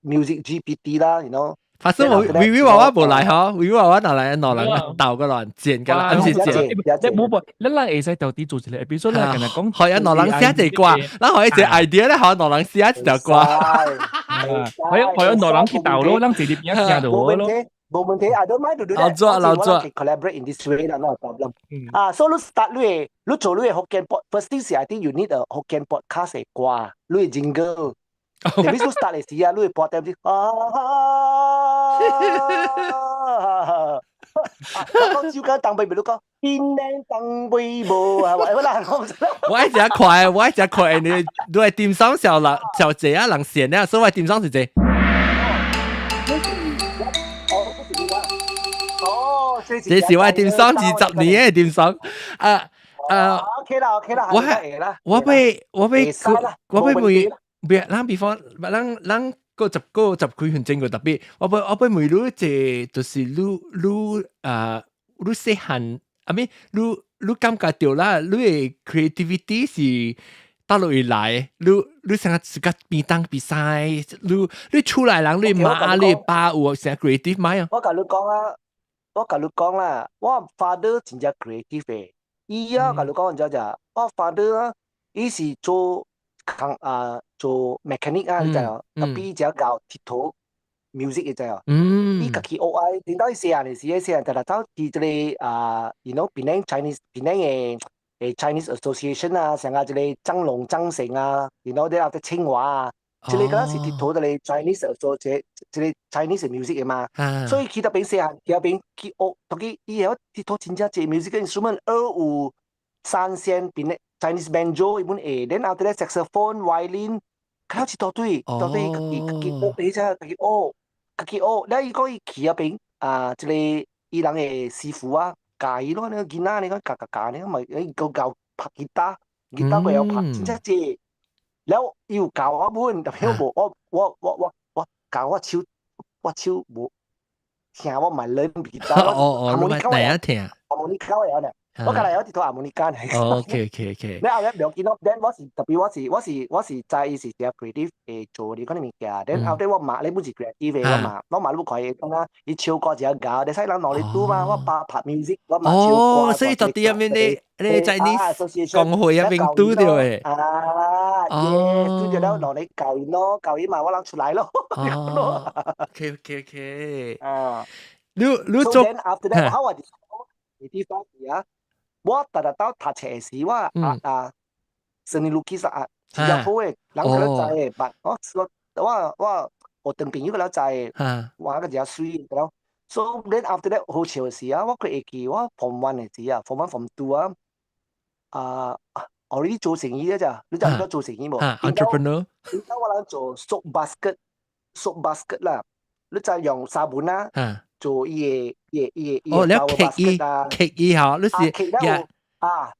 music GPT 啦，you know。發生我微微娃娃無來嗬，微微娃娃拿來攞人鬥個亂剪個啦，毋是剪。你冇噃，你咱會使到底做一個 episode 啦，跟人講。可以攞人寫一個歌，咱可以一個 idea 咧，可以攞人寫一條歌。可以可以攞人去鬥咯，咱坐佇邊仔聽就好咯。冇問題，I don't mind to do that。老做老做。 Collaborate in this way 啦，no problem。啊，所以你 start 你的，你做你的福建 pod first thing 是 I think you need a 福建 podcast 的歌，你的 jingle。特別你 start 的時啊，你會播點啲啊，我講照緊東北，比如講邊靚東北無係咪？啦，我愛食快，我愛食快，你你係點上小人小姐啊，人線啊，所以我點上是這。哦，這是我點上20年的點上啊啊！OK 啦，OK 啦，我係我欲我欲我欲問。別，咱比方，咱咱過十個十幾分鐘個特別，我欲我欲問你這就是你你啊，你細漢，啊咪你你感覺著啦，你的 creativity 是佗落來，你你成日自家邊當比賽，你你厝內人你媽你爸有成 creative 嗎？我共你講啊，我共你講啦，我 father 真正 creative 的，伊啊，共你講就就，我 father 啊，伊是做工啊做 mechanic 啊，你知無？特別只搞鐵頭， music 嘅啫。伊家己學啊，頂到伊細漢嘅時，細漢就來走去這個啊，檳城 Chinese 檳城的 Chinese Association 啊，像啊這個張龍張成啊，然後啲清華啊，這個嗰時佚佗這個 Chinese Association 這個 Chinese music 嘅嘛，所以去到邊細漢，去到邊去學，當佢伊會曉佚佗真正濟 music instrument，二胡、三弦、檳城 Chinese banjo 伊本會，然後啲 saxophone、violin，佢一大堆，大堆家己家己學，而且家己學。家己學，了伊講伊去嗰邊啊，這個伊人的師傅啊，教伊咯，那個囡仔你講教教教，你講咪伊閣教拍吉他，吉他閣會曉拍，真正濟。了伊有教我本，但是我無，我教我手，我手無聽我嘛 learn 吉他。哦哦，你咪第一聽。 harmonica 會曉呢，我較來曉佚佗 harmonica 呢。 OK。你後日不要緊咯，then 我是特別我是知伊是誠 creative 會做呢款物件，then 後底我媽你本是 creative 的，我媽你看伊講啊，伊唱歌誠𠢕，你使人努力拄嘛，我爸拍 music，我媽唱歌。哦，所以到底入面你在你公會入面拄著的。啊，yes，拄著了落嚟教伊咯，教伊嘛，我人出來咯。哦，OK。啊，你做。 So then after that，我話地方啊。我逐日到讀冊時，我啊啊，seni lukis 啊，真正好的，人可能知的，but 我我我學堂朋友可能知的，我個真媠了。So then after that 好笑的是啊，我閣會記我 form one 的時啊，form one form two 啊，啊，already 做生意了咋？你知影做生意無？Entrepreneur。點解我人做 soap basket，soap basket 啦，你知用 sabun 啊，做伊個伊個伊個伊哦，你刻意刻意吼，你是啊，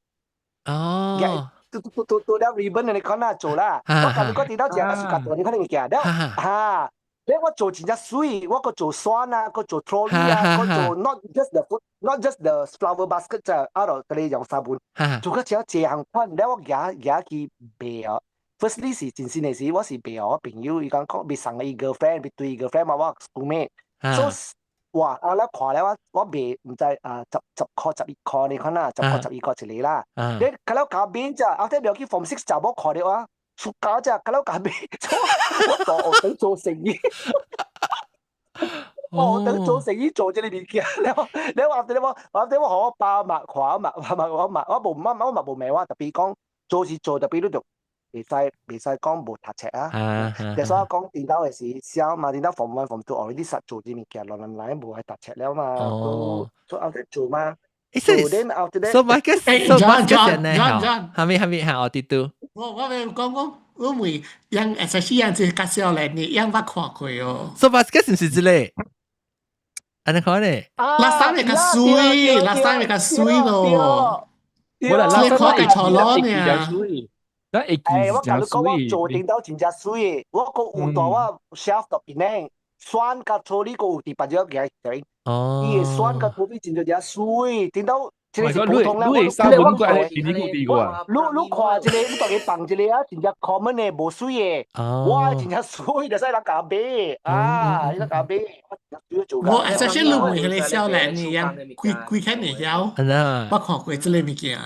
哦，拄拄拄拄了 ribbon 你看啦做啦，我共你講佇到食暑假大你可能物件了，哈，你我做真正媠，我閣做山啊，閣做 trolley 啊，閣做 not just the food，not just the flower basket 咋，啊就佮你用 sabun，做個真濟項款，了我舉舉去賣哦。Firstly 是真心的是，我是賣我朋友，伊講講欲送伊 girlfriend，欲對伊 girlfriend 嘛，我 schoolmate，so 哇！啊，你看了我我賣毋知啊10塊11塊你看啦，10塊11塊一個啦。你較了夾買咋？後底了去 form six 查某看著啊，出家咋？較了夾買，我大學等做生意。我等做生意做這個物件，了了後底我後底我予我爸嘛看嘛，嘛我嘛我無我我嘛無罵我，特別講做是做，特別你就袂使講無讀冊啊。但是我講顛倒的是痟嘛，顛倒 form one form two already 實做這物件，落來來無愛讀冊了嘛，都後底做嘛。所以 so Marcus so Marcus 呢？係咪係咪係我啲都？我我欲講講，我問樣會使樣子較少年你樣捌看過哦。 So Marcus 是毋是這個？按呢看咧？ Last time 會較媠，last time 會較媠咯。我來這個看會錯咯呢。咱會記欸，我是誠共你講，我媠。做頂到真正媠的，我閣有帶我 shelf 到邊咧，選佮處理閣有佇別隻舉起。伊的選佮處理真正誠媠，頂到這個是普通啦。你會三文過來比你顧過啊？你看這個，你大家放一個啊，真正 common 的，無媠的。我真正媠，就使人共買啊，人共買。我especially 你問彼個少年的樣，幾幾間會曉？我看過這個物件。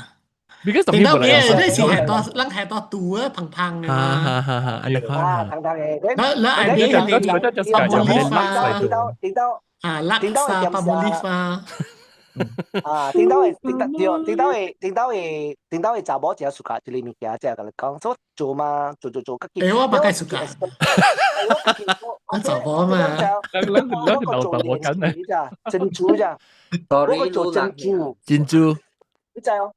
Because 頂到咩？你是係多，咱係多拄啊，胖胖的嘛。哈哈哈，按呢看。啊，胖胖的。咱咱愛買那個巴布利發。頂到頂到啊，拉薩巴布利發。啊，頂到會頂到對，頂到會頂到會頂到會查某誠 suka 這個物件，才共你講，所以做嘛，做做做，家己。欸，我嘛較 suka。我查某嘛。咱咱咱是老查某緊咧。珍珠咋？我閣做珍珠。珍珠。你知哦？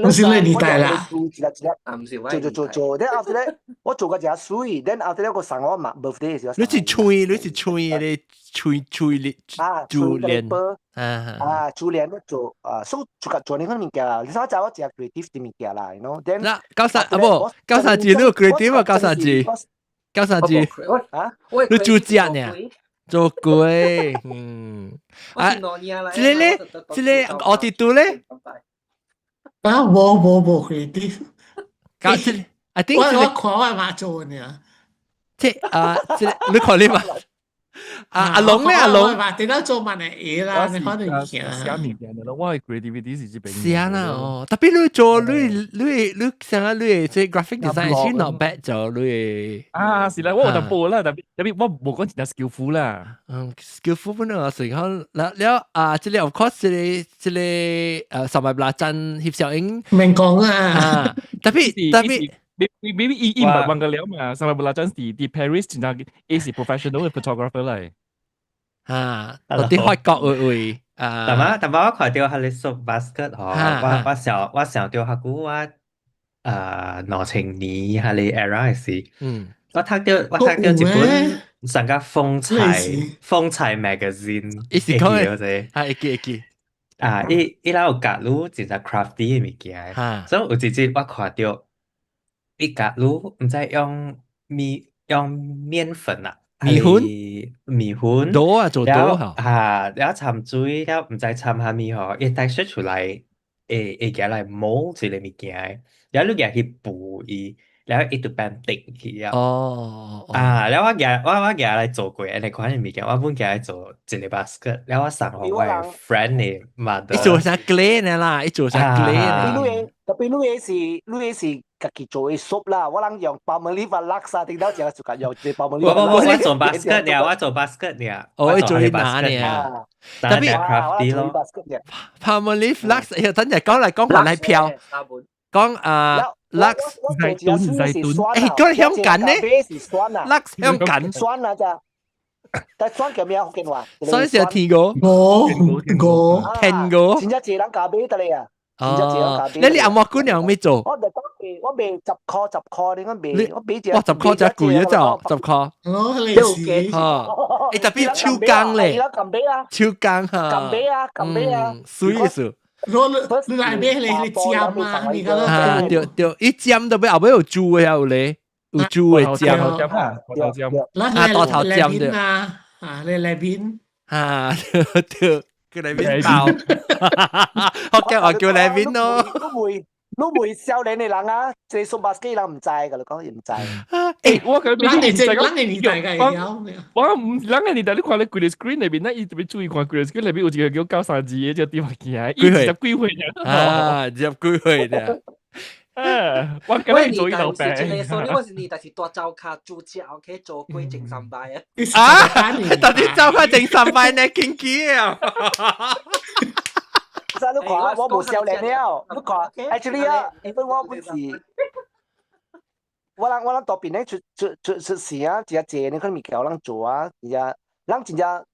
毋是你年代啦。做做做做，then after that 我做個誠媠，then after that 我送我媽 birthday 時候。你是吹，你是吹咧，吹吹咧，啊，珠鏈啊，珠鏈做啊，所以做個做呢款物件，你知我誠 creative 的物件啦，you know？then 嗱，九三啊無，九三字你有 creative 啊？九三字，九三字，啊，你做食呢？做粿，嗯，啊，這個咧，這個奧迪都咧。啊，無無無 creative。搞這，I think 我我看我媽做呢。這啊，這你看你嘛？啊阿龍咧，阿龍。話點解做埋嚟嘢啦？你可能寫物件的咯，我的 creativity 是這邊。是啊啦哦，特別你做你像你這 graphic design 是 not bad 做你。啊，是啦，我有淡薄啦，特別我無講真正 skillful 啦。嗯，skillful 本來是講了了啊，這個 of course 這個三百八真翕相影。明講啊，特別特別。 Maybe 伊毋捌問過了嘛，三百八真是佇 Paris 真正伊是 professional 的 photographer 來。啊，到啲法國會會啊。但嘛我看到彼个 soap basket 吼，我想到較久我啊2000年彼个 era 的時，我讀到一本上個風采 magazine，伊是講啊，會記會記。啊，伊伊有教你真正 crafty 的物件，所以有一日我看到伊教你毋知用麵粉啊。麵粉，麵粉，多啊，做多哈，啊，了摻水，了毋知摻啥物吼，伊帶出出來，會舉來磨一個物件，了你舉去補伊，了伊就變定去啊。啊，了我舉來做過按呢款的物件，我本舉來做一個 basket，了我送予我的 friend 的 mother。伊做啥 clay 呢啦？伊做啥 clay 呢？特別你的是家己做的 soap 啦，我人用 Palmolive 啊 Lux 啊，頂到食就用一個 Palmolive。我做 basket 呢，我做 basket 呢。哦，你做哪呢？特別 crafty 咯。 Palmolive Lux，哎呀，等陣講嚟講來票，講啊 Lux，在蹲在蹲，誒，講香港呢？Lux 香港。酸啊咋？但酸叫咩福建話？所以是聽過，我我聽過。真正濟人咖啡得咧啊！哦，你阿莫姑娘咩做？我就講我賣10箍10箍，你講賣我賣哇，十箍真貴啊，就十箍。哦，你是哦，誒特別手工咧，手工哈，撳買啊，撳買啊，水意思。我你來買你尖啊，你個啊，對對，伊尖都要後尾有煮的有咧，有煮的尖，頭尖啊，頭尖，啊，大頭尖的啊，啊，你來邊啊，對。叫來邊包，我叫我叫來邊咯。你袂少年的人啊，這送巴士人毋知，共你講伊毋知。欸，我講咱這咱個年代個會曉。我毋是咱個年代，你看你規個 screen 內面，咱伊特別注意看規個 screen 內面有一個叫93字的這個地方行，伊二十幾歲啊，二十幾歲的。啊，我今日做伊老爸。所以我是年代是大灶跤煮食，OK，做粿整三擺啊。啊，到底灶跤整三擺呢？經濟啊！其實你看，我無少年了，你看，actually 啊，even 我本是，我人大邊咧出事啊，真濟你看物件人做啊，真正人真正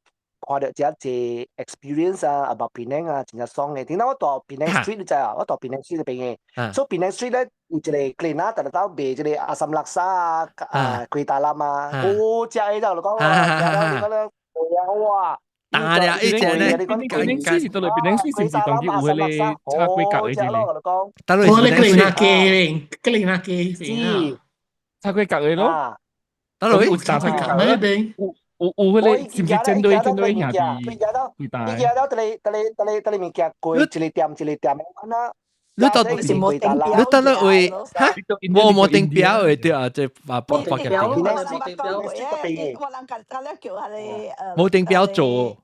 看到真濟 experience 啊，about 檳城啊，真正爽的。頂到我住檳城 street 你知啊？我住檳城 street 邊的，所以檳城 street 咧有一個 cleaner 逐日兜賣這個阿三叻沙啊，啊粿條林啊，好食的，就講啊，你講咧，哇！打了一隻咧，檳城是到來檳城是是毋是當地有彼个炒粿角的這個？我咧格林納基咧，格林納基是炒粿角的咯。到來有炒粿角的，有彼个是毋是針對針對兄弟？伊行到這裡這裡這裡這裡物件貴，一個店一個店，啊你到咧位哈？無無定標的對啊，這啊八八個我人家家咧叫彼个無定標做。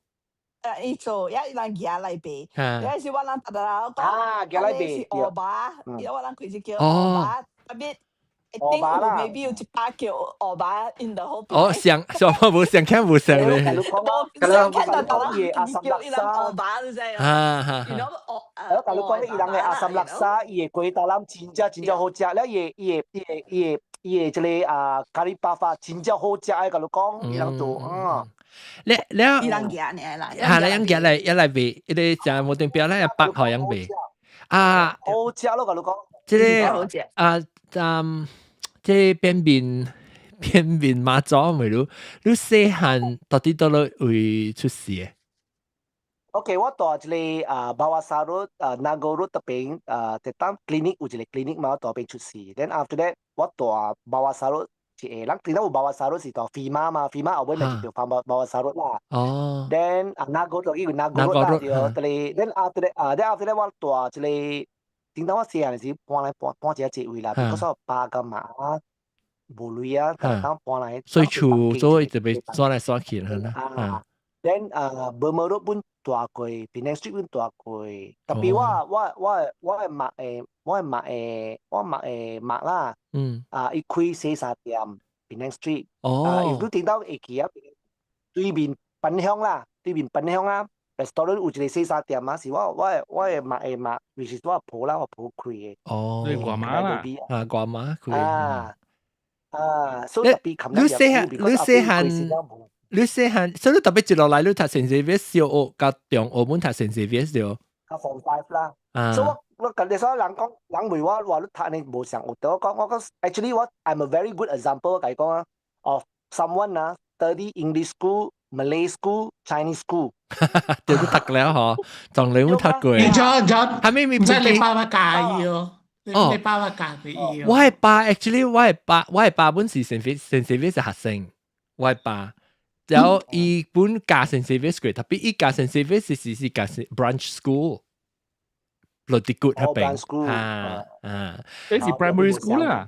伊做，也人舉來賣，有時我人逐逐講，啊，舉來賣，是烏巴，我人規隻叫烏巴，特別頂有 maybe 有100叫烏巴，𪜶就好。哦，上上無上看無上咧。無上看到到伊叫伊人烏巴，你知啊？啊我共你講，伊人的阿三叻沙，伊的粿條林真正真正好食，了伊的伊的伊的伊的伊的這个啊咖喱白飯真正好食的，共你講，伊人做啊。了了，伊人舉爾啦，嚇，你人舉來一來賣，伊個食無定標咧，百號樣賣。啊，好食咯，共你講。這个啊，嗯，這个變面媽祖咪你，你細漢到底佗落位出世的？ OK，我蹛一个啊，Bawah Salut 啊，Nagore Road 這邊啊，佇當 clinic 有一個 clinic 嘛，我蹛邊出世。Then after that，我蹛 Bawah Salut 一個，咱聽到有 Bawah Salut 是蹛飛馬嘛，飛馬後尾咪就叫 Bawah Salut 啦。哦。 Then 啊，Nagore 就叫 Nagore Road 啦，對，這個 Then after that 啊，then after that 我蹛一個，頂當我細漢時搬來搬搬一個位啦，比如說爸佮媽。無鐳啊，當搬來。所以厝做特別轉來轉去啦。啊，then 啊，Burma Road 本蹛過，Penang Street 本蹛過，特別我的媽的我的媽的我媽的媽啦，啊，伊開洗衫店，Penang Street。啊，如果聽到會記啊，對面品香啦，對面品香啊，restaurant 有一個洗衫店啊，是我的媽的媽，就是我婆啦，我婆開的。對，外媽啦，啊，外媽開。啊啊，所以特別你細漢，你細漢，所以你特別接落來，你讀聖維小學佮中學本讀聖維對。較 form five 啦。啊。所以我近你所有人講，人問我話你讀你無上學，我講我講，actually 我 I'm a very good example 我講啊，of someone 啊，study English school, Malay school, Chinese school。對，都讀了嗬，從來冇讀過。你咗咗，係咪咪唔知你爸爸介意哦？你爸爸教佢意哦。我係爸，actually 我的爸本是聖維是學生，我的爸。然後伊本教聖維過，特別伊教聖維是教 branch school。落啲 good 嗰邊，啊啊，這是 primary school 啦，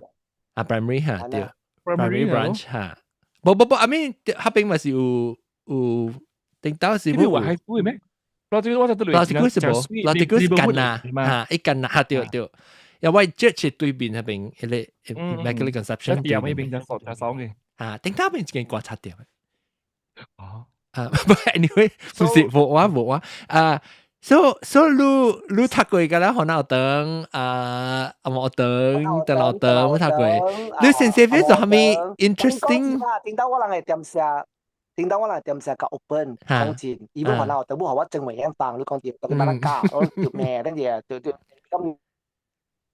啊 primary 哈對，primary branch 哈，無無無，I mean 嗰邊嘛是有頂到是冇話 high school 咩？我就老師是無，老師是近啊，嚇，一近啊，對對，因為 church 對面嗰邊，彼个 Immaculate Conception 對面邊就傻就爽嘅，啊，頂到邊一間觀察點，哦，啊，不 anyway，不是無我無我啊。So 你讀過個啦，河南學堂啊，阿毛學堂、鄧學堂，我讀過。你先生做啥物 interesting？頂到我人係點寫，頂到我人點寫較 open，講真，伊要河南學堂，要予我鄭偉燕放，你講對，特別把咱教，我對咩？等者對對咁，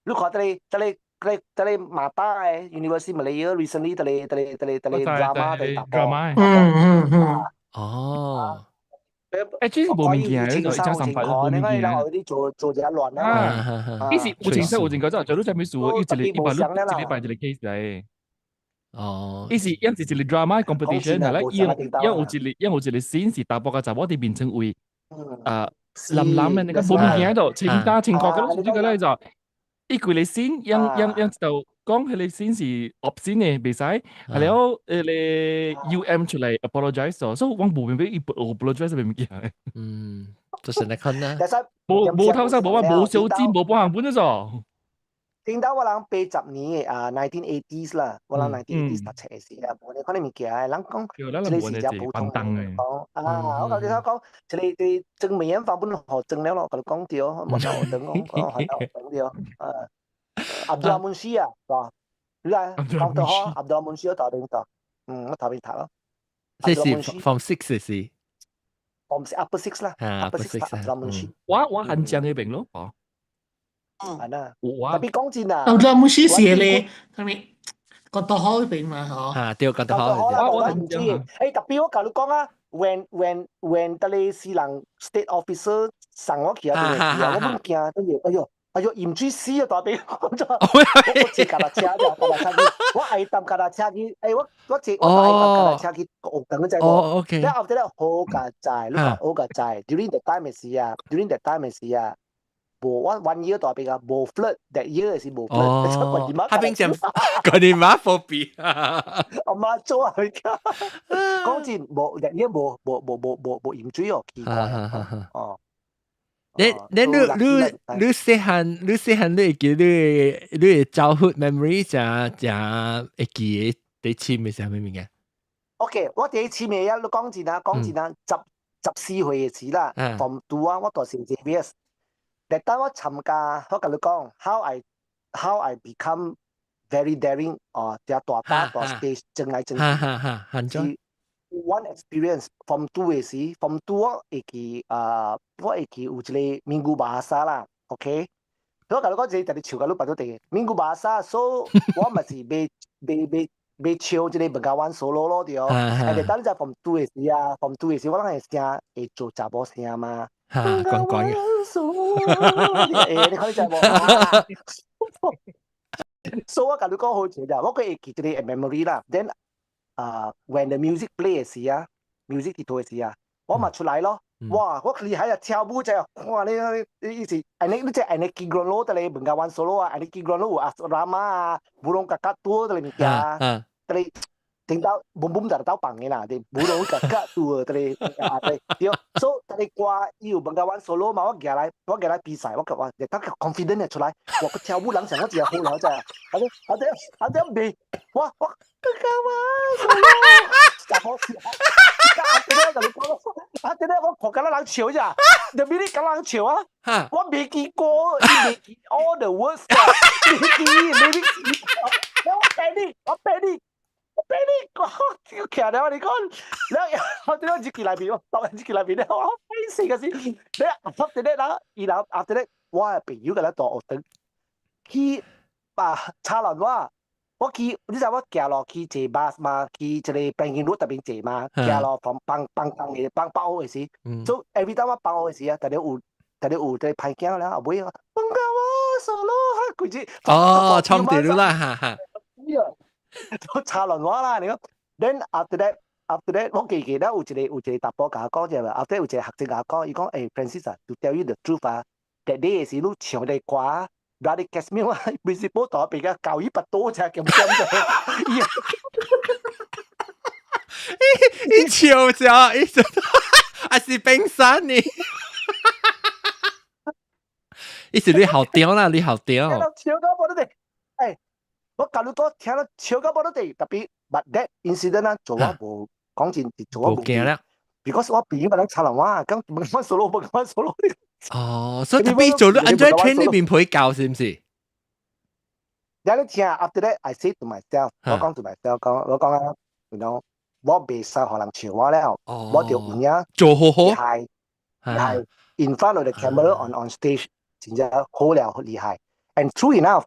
你看這個這個這個這個馬大的 University Malaya recently 這個這個這個這個 drama 的 drama，哦。誒，這是無物件，呢個一張三塊無物件。你做做一亂啊！伊是有情色有情個，就做你啥物事，伊一個一百一禮拜一個 case 來。伊是因是一個 drama competition 係啦，伊伊有一個伊有一個 scene 是查埔佮查某佇面床位，啊，藍藍的那個無物件度，清打清楚，咁這個咧就，伊規個 scene，樣樣就講彼個 scene 是 obscene 的，袂使，係了，彼个 UM 出來 apologize 咗，所以我無明白伊 apologize 啥物件。嗯，就是你看啦。無無頭髮，無我無小錢，無半項本咗。聽到我人80年啊，1980s 啦，我人 1980s 讀冊的時啊，無你看你物件，人講這個是誠普通的講啊，我頭先講這個對鄭美妍房本學裝了咯，共你講對，無啥學堂講，講學堂對，啊，Abdullah Munshi 啊，是吧？你來講得好，Abdullah Munshi 我頭邊讀，我頭邊讀咯。這是 Form Six 是？Form Upper Six 啦，Upper Six Abdullah Munshi。我漢江那邊咯，哦。係啦，特別講真啊， Abdullah Munshi 是咧，係咪？覺得好邊嘛，嗬？啊，對，覺得好。我唔知。特別我共你講啊，when 得你私人 state officer 送我去啊，我唔驚，跟住，哎喲，哎喲，鹽水死啊！大髀，我我坐腳踏車咋，腳踏車去，我愛擔腳踏車去，我坐我愛擔腳踏車去學堂，你知無？哦，OK。了後底咧好佳哉，你看好佳哉，during the time 的時啊，during the time 的時啊。無我 one year 大別啊，無 flood，that year 是無 flood。哦，彼邊講嗰啲馬貨幣。阿媽做啊，佢講真無 that year 無無無無無無淹水哦，奇怪。哦。你你你你細漢你細漢你會記你你的 childhood memory 誠誠會記得第一次是啥物物件？ OK，我第一次嘅啊，你講真啊，講真啊，14歲的時啦，Form two 啊，我蹛聖維斯。但當我參加，我共你講，how I become very daring 哦，佇大巴大 stage 爭來爭去。是 one experience form two 的時，form two 我會記啊，我會記有一個 Minggu Bahasa 啦，OK。我共你講，這個特別笑共你白做地，Minggu Bahasa，so 我嘛是欲欲欲欲唱這個 Bengawan Solo 咯，對。但當你在 form two 的時啊，form two 的時，我攏會聲會做查某聲嘛。嚇，關關嘅。你看你知無？所以我共你講好笑咋，我閣會記這個 memory 啦。Then 啊，when the music play 的時啊，music 佇頭的時啊，我嘛出來咯。哇！我厲害啊，跳舞就看你你伊是按呢，你這按呢基隆路得咧，Bengawan Solo 啊，按呢基隆路有 asrama 啊，burung kakak tua 得咧物件，得咧聽到 boom boom 就到放嘅啦，啲 burung kakak tua 得咧啊對，對，所以得咧歌伊有 Bengawan Solo 嘛，我行來比賽，我講話，得 confident 嘅出來，我個跳舞人上我真係好啦，真係，啊對啊對啊對，未，我我 Bengawan Solo，真好笑。啊！對咧，我講，啊對咧，我看緊人笑咋，就俾你咁人笑啊！我未記過，未記 all the words 啊，未記，未記，我俾你，我俾你，我俾你，我徛了你講，然後我點解入去內邊，我當入去內邊咧，我非死個先，你後咧，然後然後後咧，我嘅朋友共咱大學堂去啊，插蘭我。我去，你知我行路去坐巴士嘛？去一個 Banking Road 特邊坐嘛？行路從放放工嘅放包嘅時，所以 every time 我放學嘅時啊，特別有特別有這個歹囝了，後尾啊，Bengawan Solo，規隻哦，衝掉啦，哈哈，都插亂我啦，你講。Then after that，我記記得有一個查埔共我講者，after 有一個學生共我講，伊講欸，Francis 啊，to tell you the truth 啊，that day 時你唱個歌。Brother Casimir 啊，principal 大邊個教伊巴肚才咁點啫。伊笑咗，伊笑，還是冰山呢？伊是你好屌啦，你好屌。笑到無得地，哎，我教你講聽了笑到無得地，特別 but that incident 啊，做我無講真，做我無驚啦。 because 我朋友人插人我，講 Bengawan Solo，Bengawan Solo。哦，所以特別做咗按照 train 呢邊陪教是唔是？你聽，after that I say to myself，我講 to myself 講，我講啊，you know，我袂使予人笑我了，我就有影做好好，係係 in front of the camera on stage，真正好了厲害。And true enough，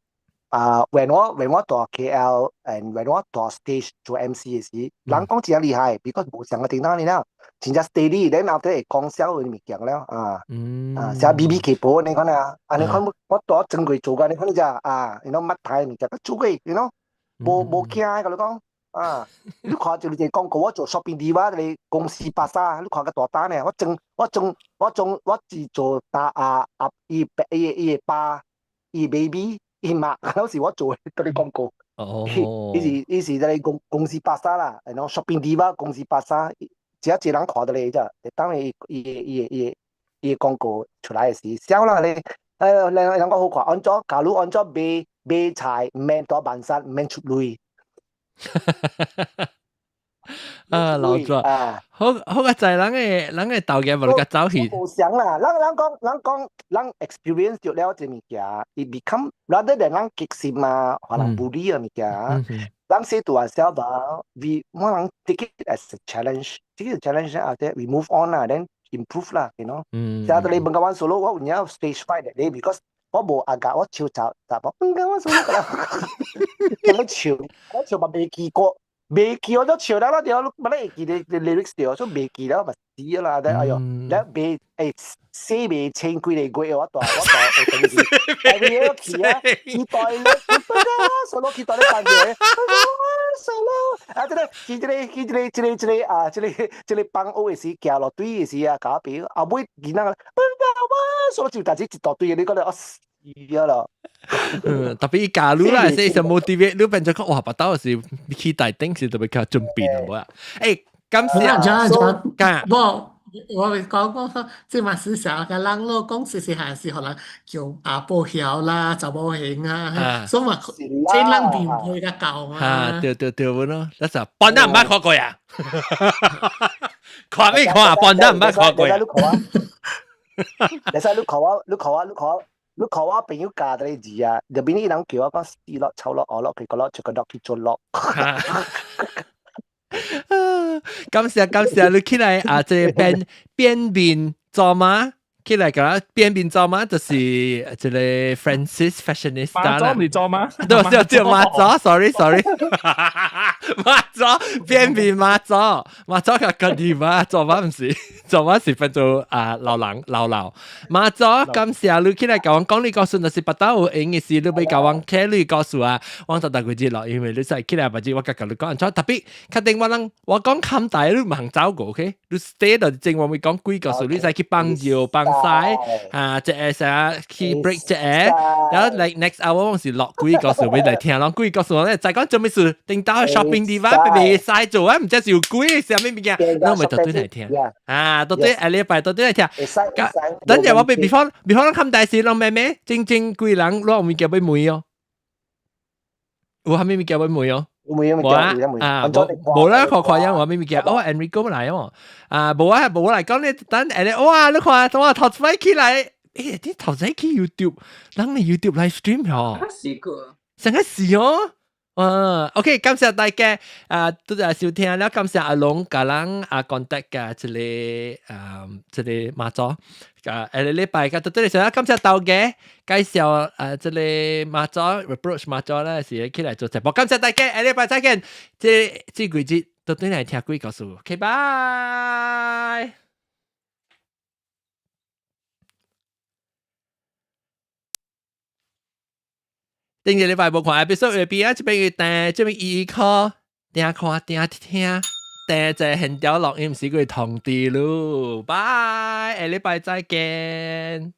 啊，when 我到 KL and when 我到 stage 做 MC 嘅時，人講真厲害，because 無上個叮當你了，真正 steady，then after 會講笑嘅物件了啊，啊，像 BBK 波你看啊，啊你看我到正規做過，你看你只啊，你講乜態物件，做過，you know，無無驚，共你講啊，你看就是一個廣告，我做 shopping diva 你公司巴薩，你看個大單呢，我裝我裝我裝我只做大啊啊伊伊伊爸伊 baby。伊嘛，嗰時我做嗰啲廣告，哦，伊是在公公司巴薩啦，然後 shopping diva 公司巴薩，只要一人看到你啫，當伊伊伊伊伊廣告出來時，笑啦你，誒，人人講好看，按怎假如按怎買買菜，毋免大萬殺，毋免出鐳。啊，老咗，好好個在人嘅導演無你個走去。無相啦，咱咱講咱講咱 experience 著了這物件，it become rather than 咱激心啊，可能 bully 嘅物件，咱 say to ourselves 啊，we 我人 take it as a challenge，take it as a challenge after we move on 啦，then improve 啦，you know。嗯。像你 Bengawan Solo，我有影 stage fright that day because 我無阿教，我笑就就講 Bengawan Solo 啦，我笑我笑嘛未記過。未記我都笑啦，我條本來會記得 lyrics 對，所以未記了嘛死啦！哎喲，你未欸寫袂清幾個月，我大我大學等於，every year 去啊，去大咧，Solo 去大咧辦嘅，Solo 啊，這個去這個去這個這個這個啊，這個這個放學的時，行落隊的時啊，搞表，後尾囡仔，Solo 就大只一大堆，你講咧我死了。嗯，特別假如啦，是是 motivate 你變咗講哇，巴肚是去大頂是特別較準備啦，無啊？欸，感謝。講，我我會講講，這嘛是想個人咯，講細細漢時，可能叫阿婆曉啦、查某型啊，所以嘛，這人面皮較厚嘛。啊，對對對，咯，那是半仔毋捌看過呀？看咩看啊？半仔毋捌看過呀？你使你看我，你看我，你看我。你看我朋友教的字啊，入邊啲人叫我講四落、臭落、惡落、佢個落、出個落去做落。感謝感謝你起來啊！這個變變面做馬起來個變變做嘛，就是這個 Francis Fashionista 媽祖唔是做嗎？對，對對媽祖，sorry sorry，媽祖變變媽祖，媽祖個個地嘛，做嘛唔是，做嘛是變做啊老人老老。媽祖感謝你起來共我講你故事，若是別兜有閒嘅事，你欲共我傾你故事啊，我就逐個字落，因為你使起來，或者我共你講，特別確定我人我講冚大你唔通走過，OK？你 stay 就正我會講幾個故事，你使去放尿放屎啊，這個啥去 break 這個，然後 like next hour 我是落幾個故事欲來聽，攏幾個故事咧，再講做咩事？頂到 shopping 地方袂使做啊，毋知是有鬼啥物物件，我咪就對來聽。啊，到底下禮拜到底來聽。等陣我俾 before 咱冚大事，攏咩咩正正幾人攞物件欲問哦。有啥物物件欲問哦？無啊，啊，無無啦，看看樣有啥物物件。哦，Enrico 來哦。啊，無啊，無來講你等下，哇，你看，我頭一擺起來，欸，你頭一去 YouTube，人嘅 YouTube live stream 嗬。試過。成個是哦。啊，OK，感謝大家啊，多謝收聽了，感謝阿龍共咱啊 contact 嘅這個啊，這個媽祖，啊，下個禮拜嘅到這裡先，感謝大家介紹啊，這個媽祖 approach 媽祖咧是起來做直播，感謝大家，下禮拜再見，這這季節到底來聽鬼故事，OK，拜。頂個禮拜無看 episode 入邊啊，這邊有訂，這邊一顆訂看訂聽，訂在現條錄音是個通知嚕，拜，下禮拜再見。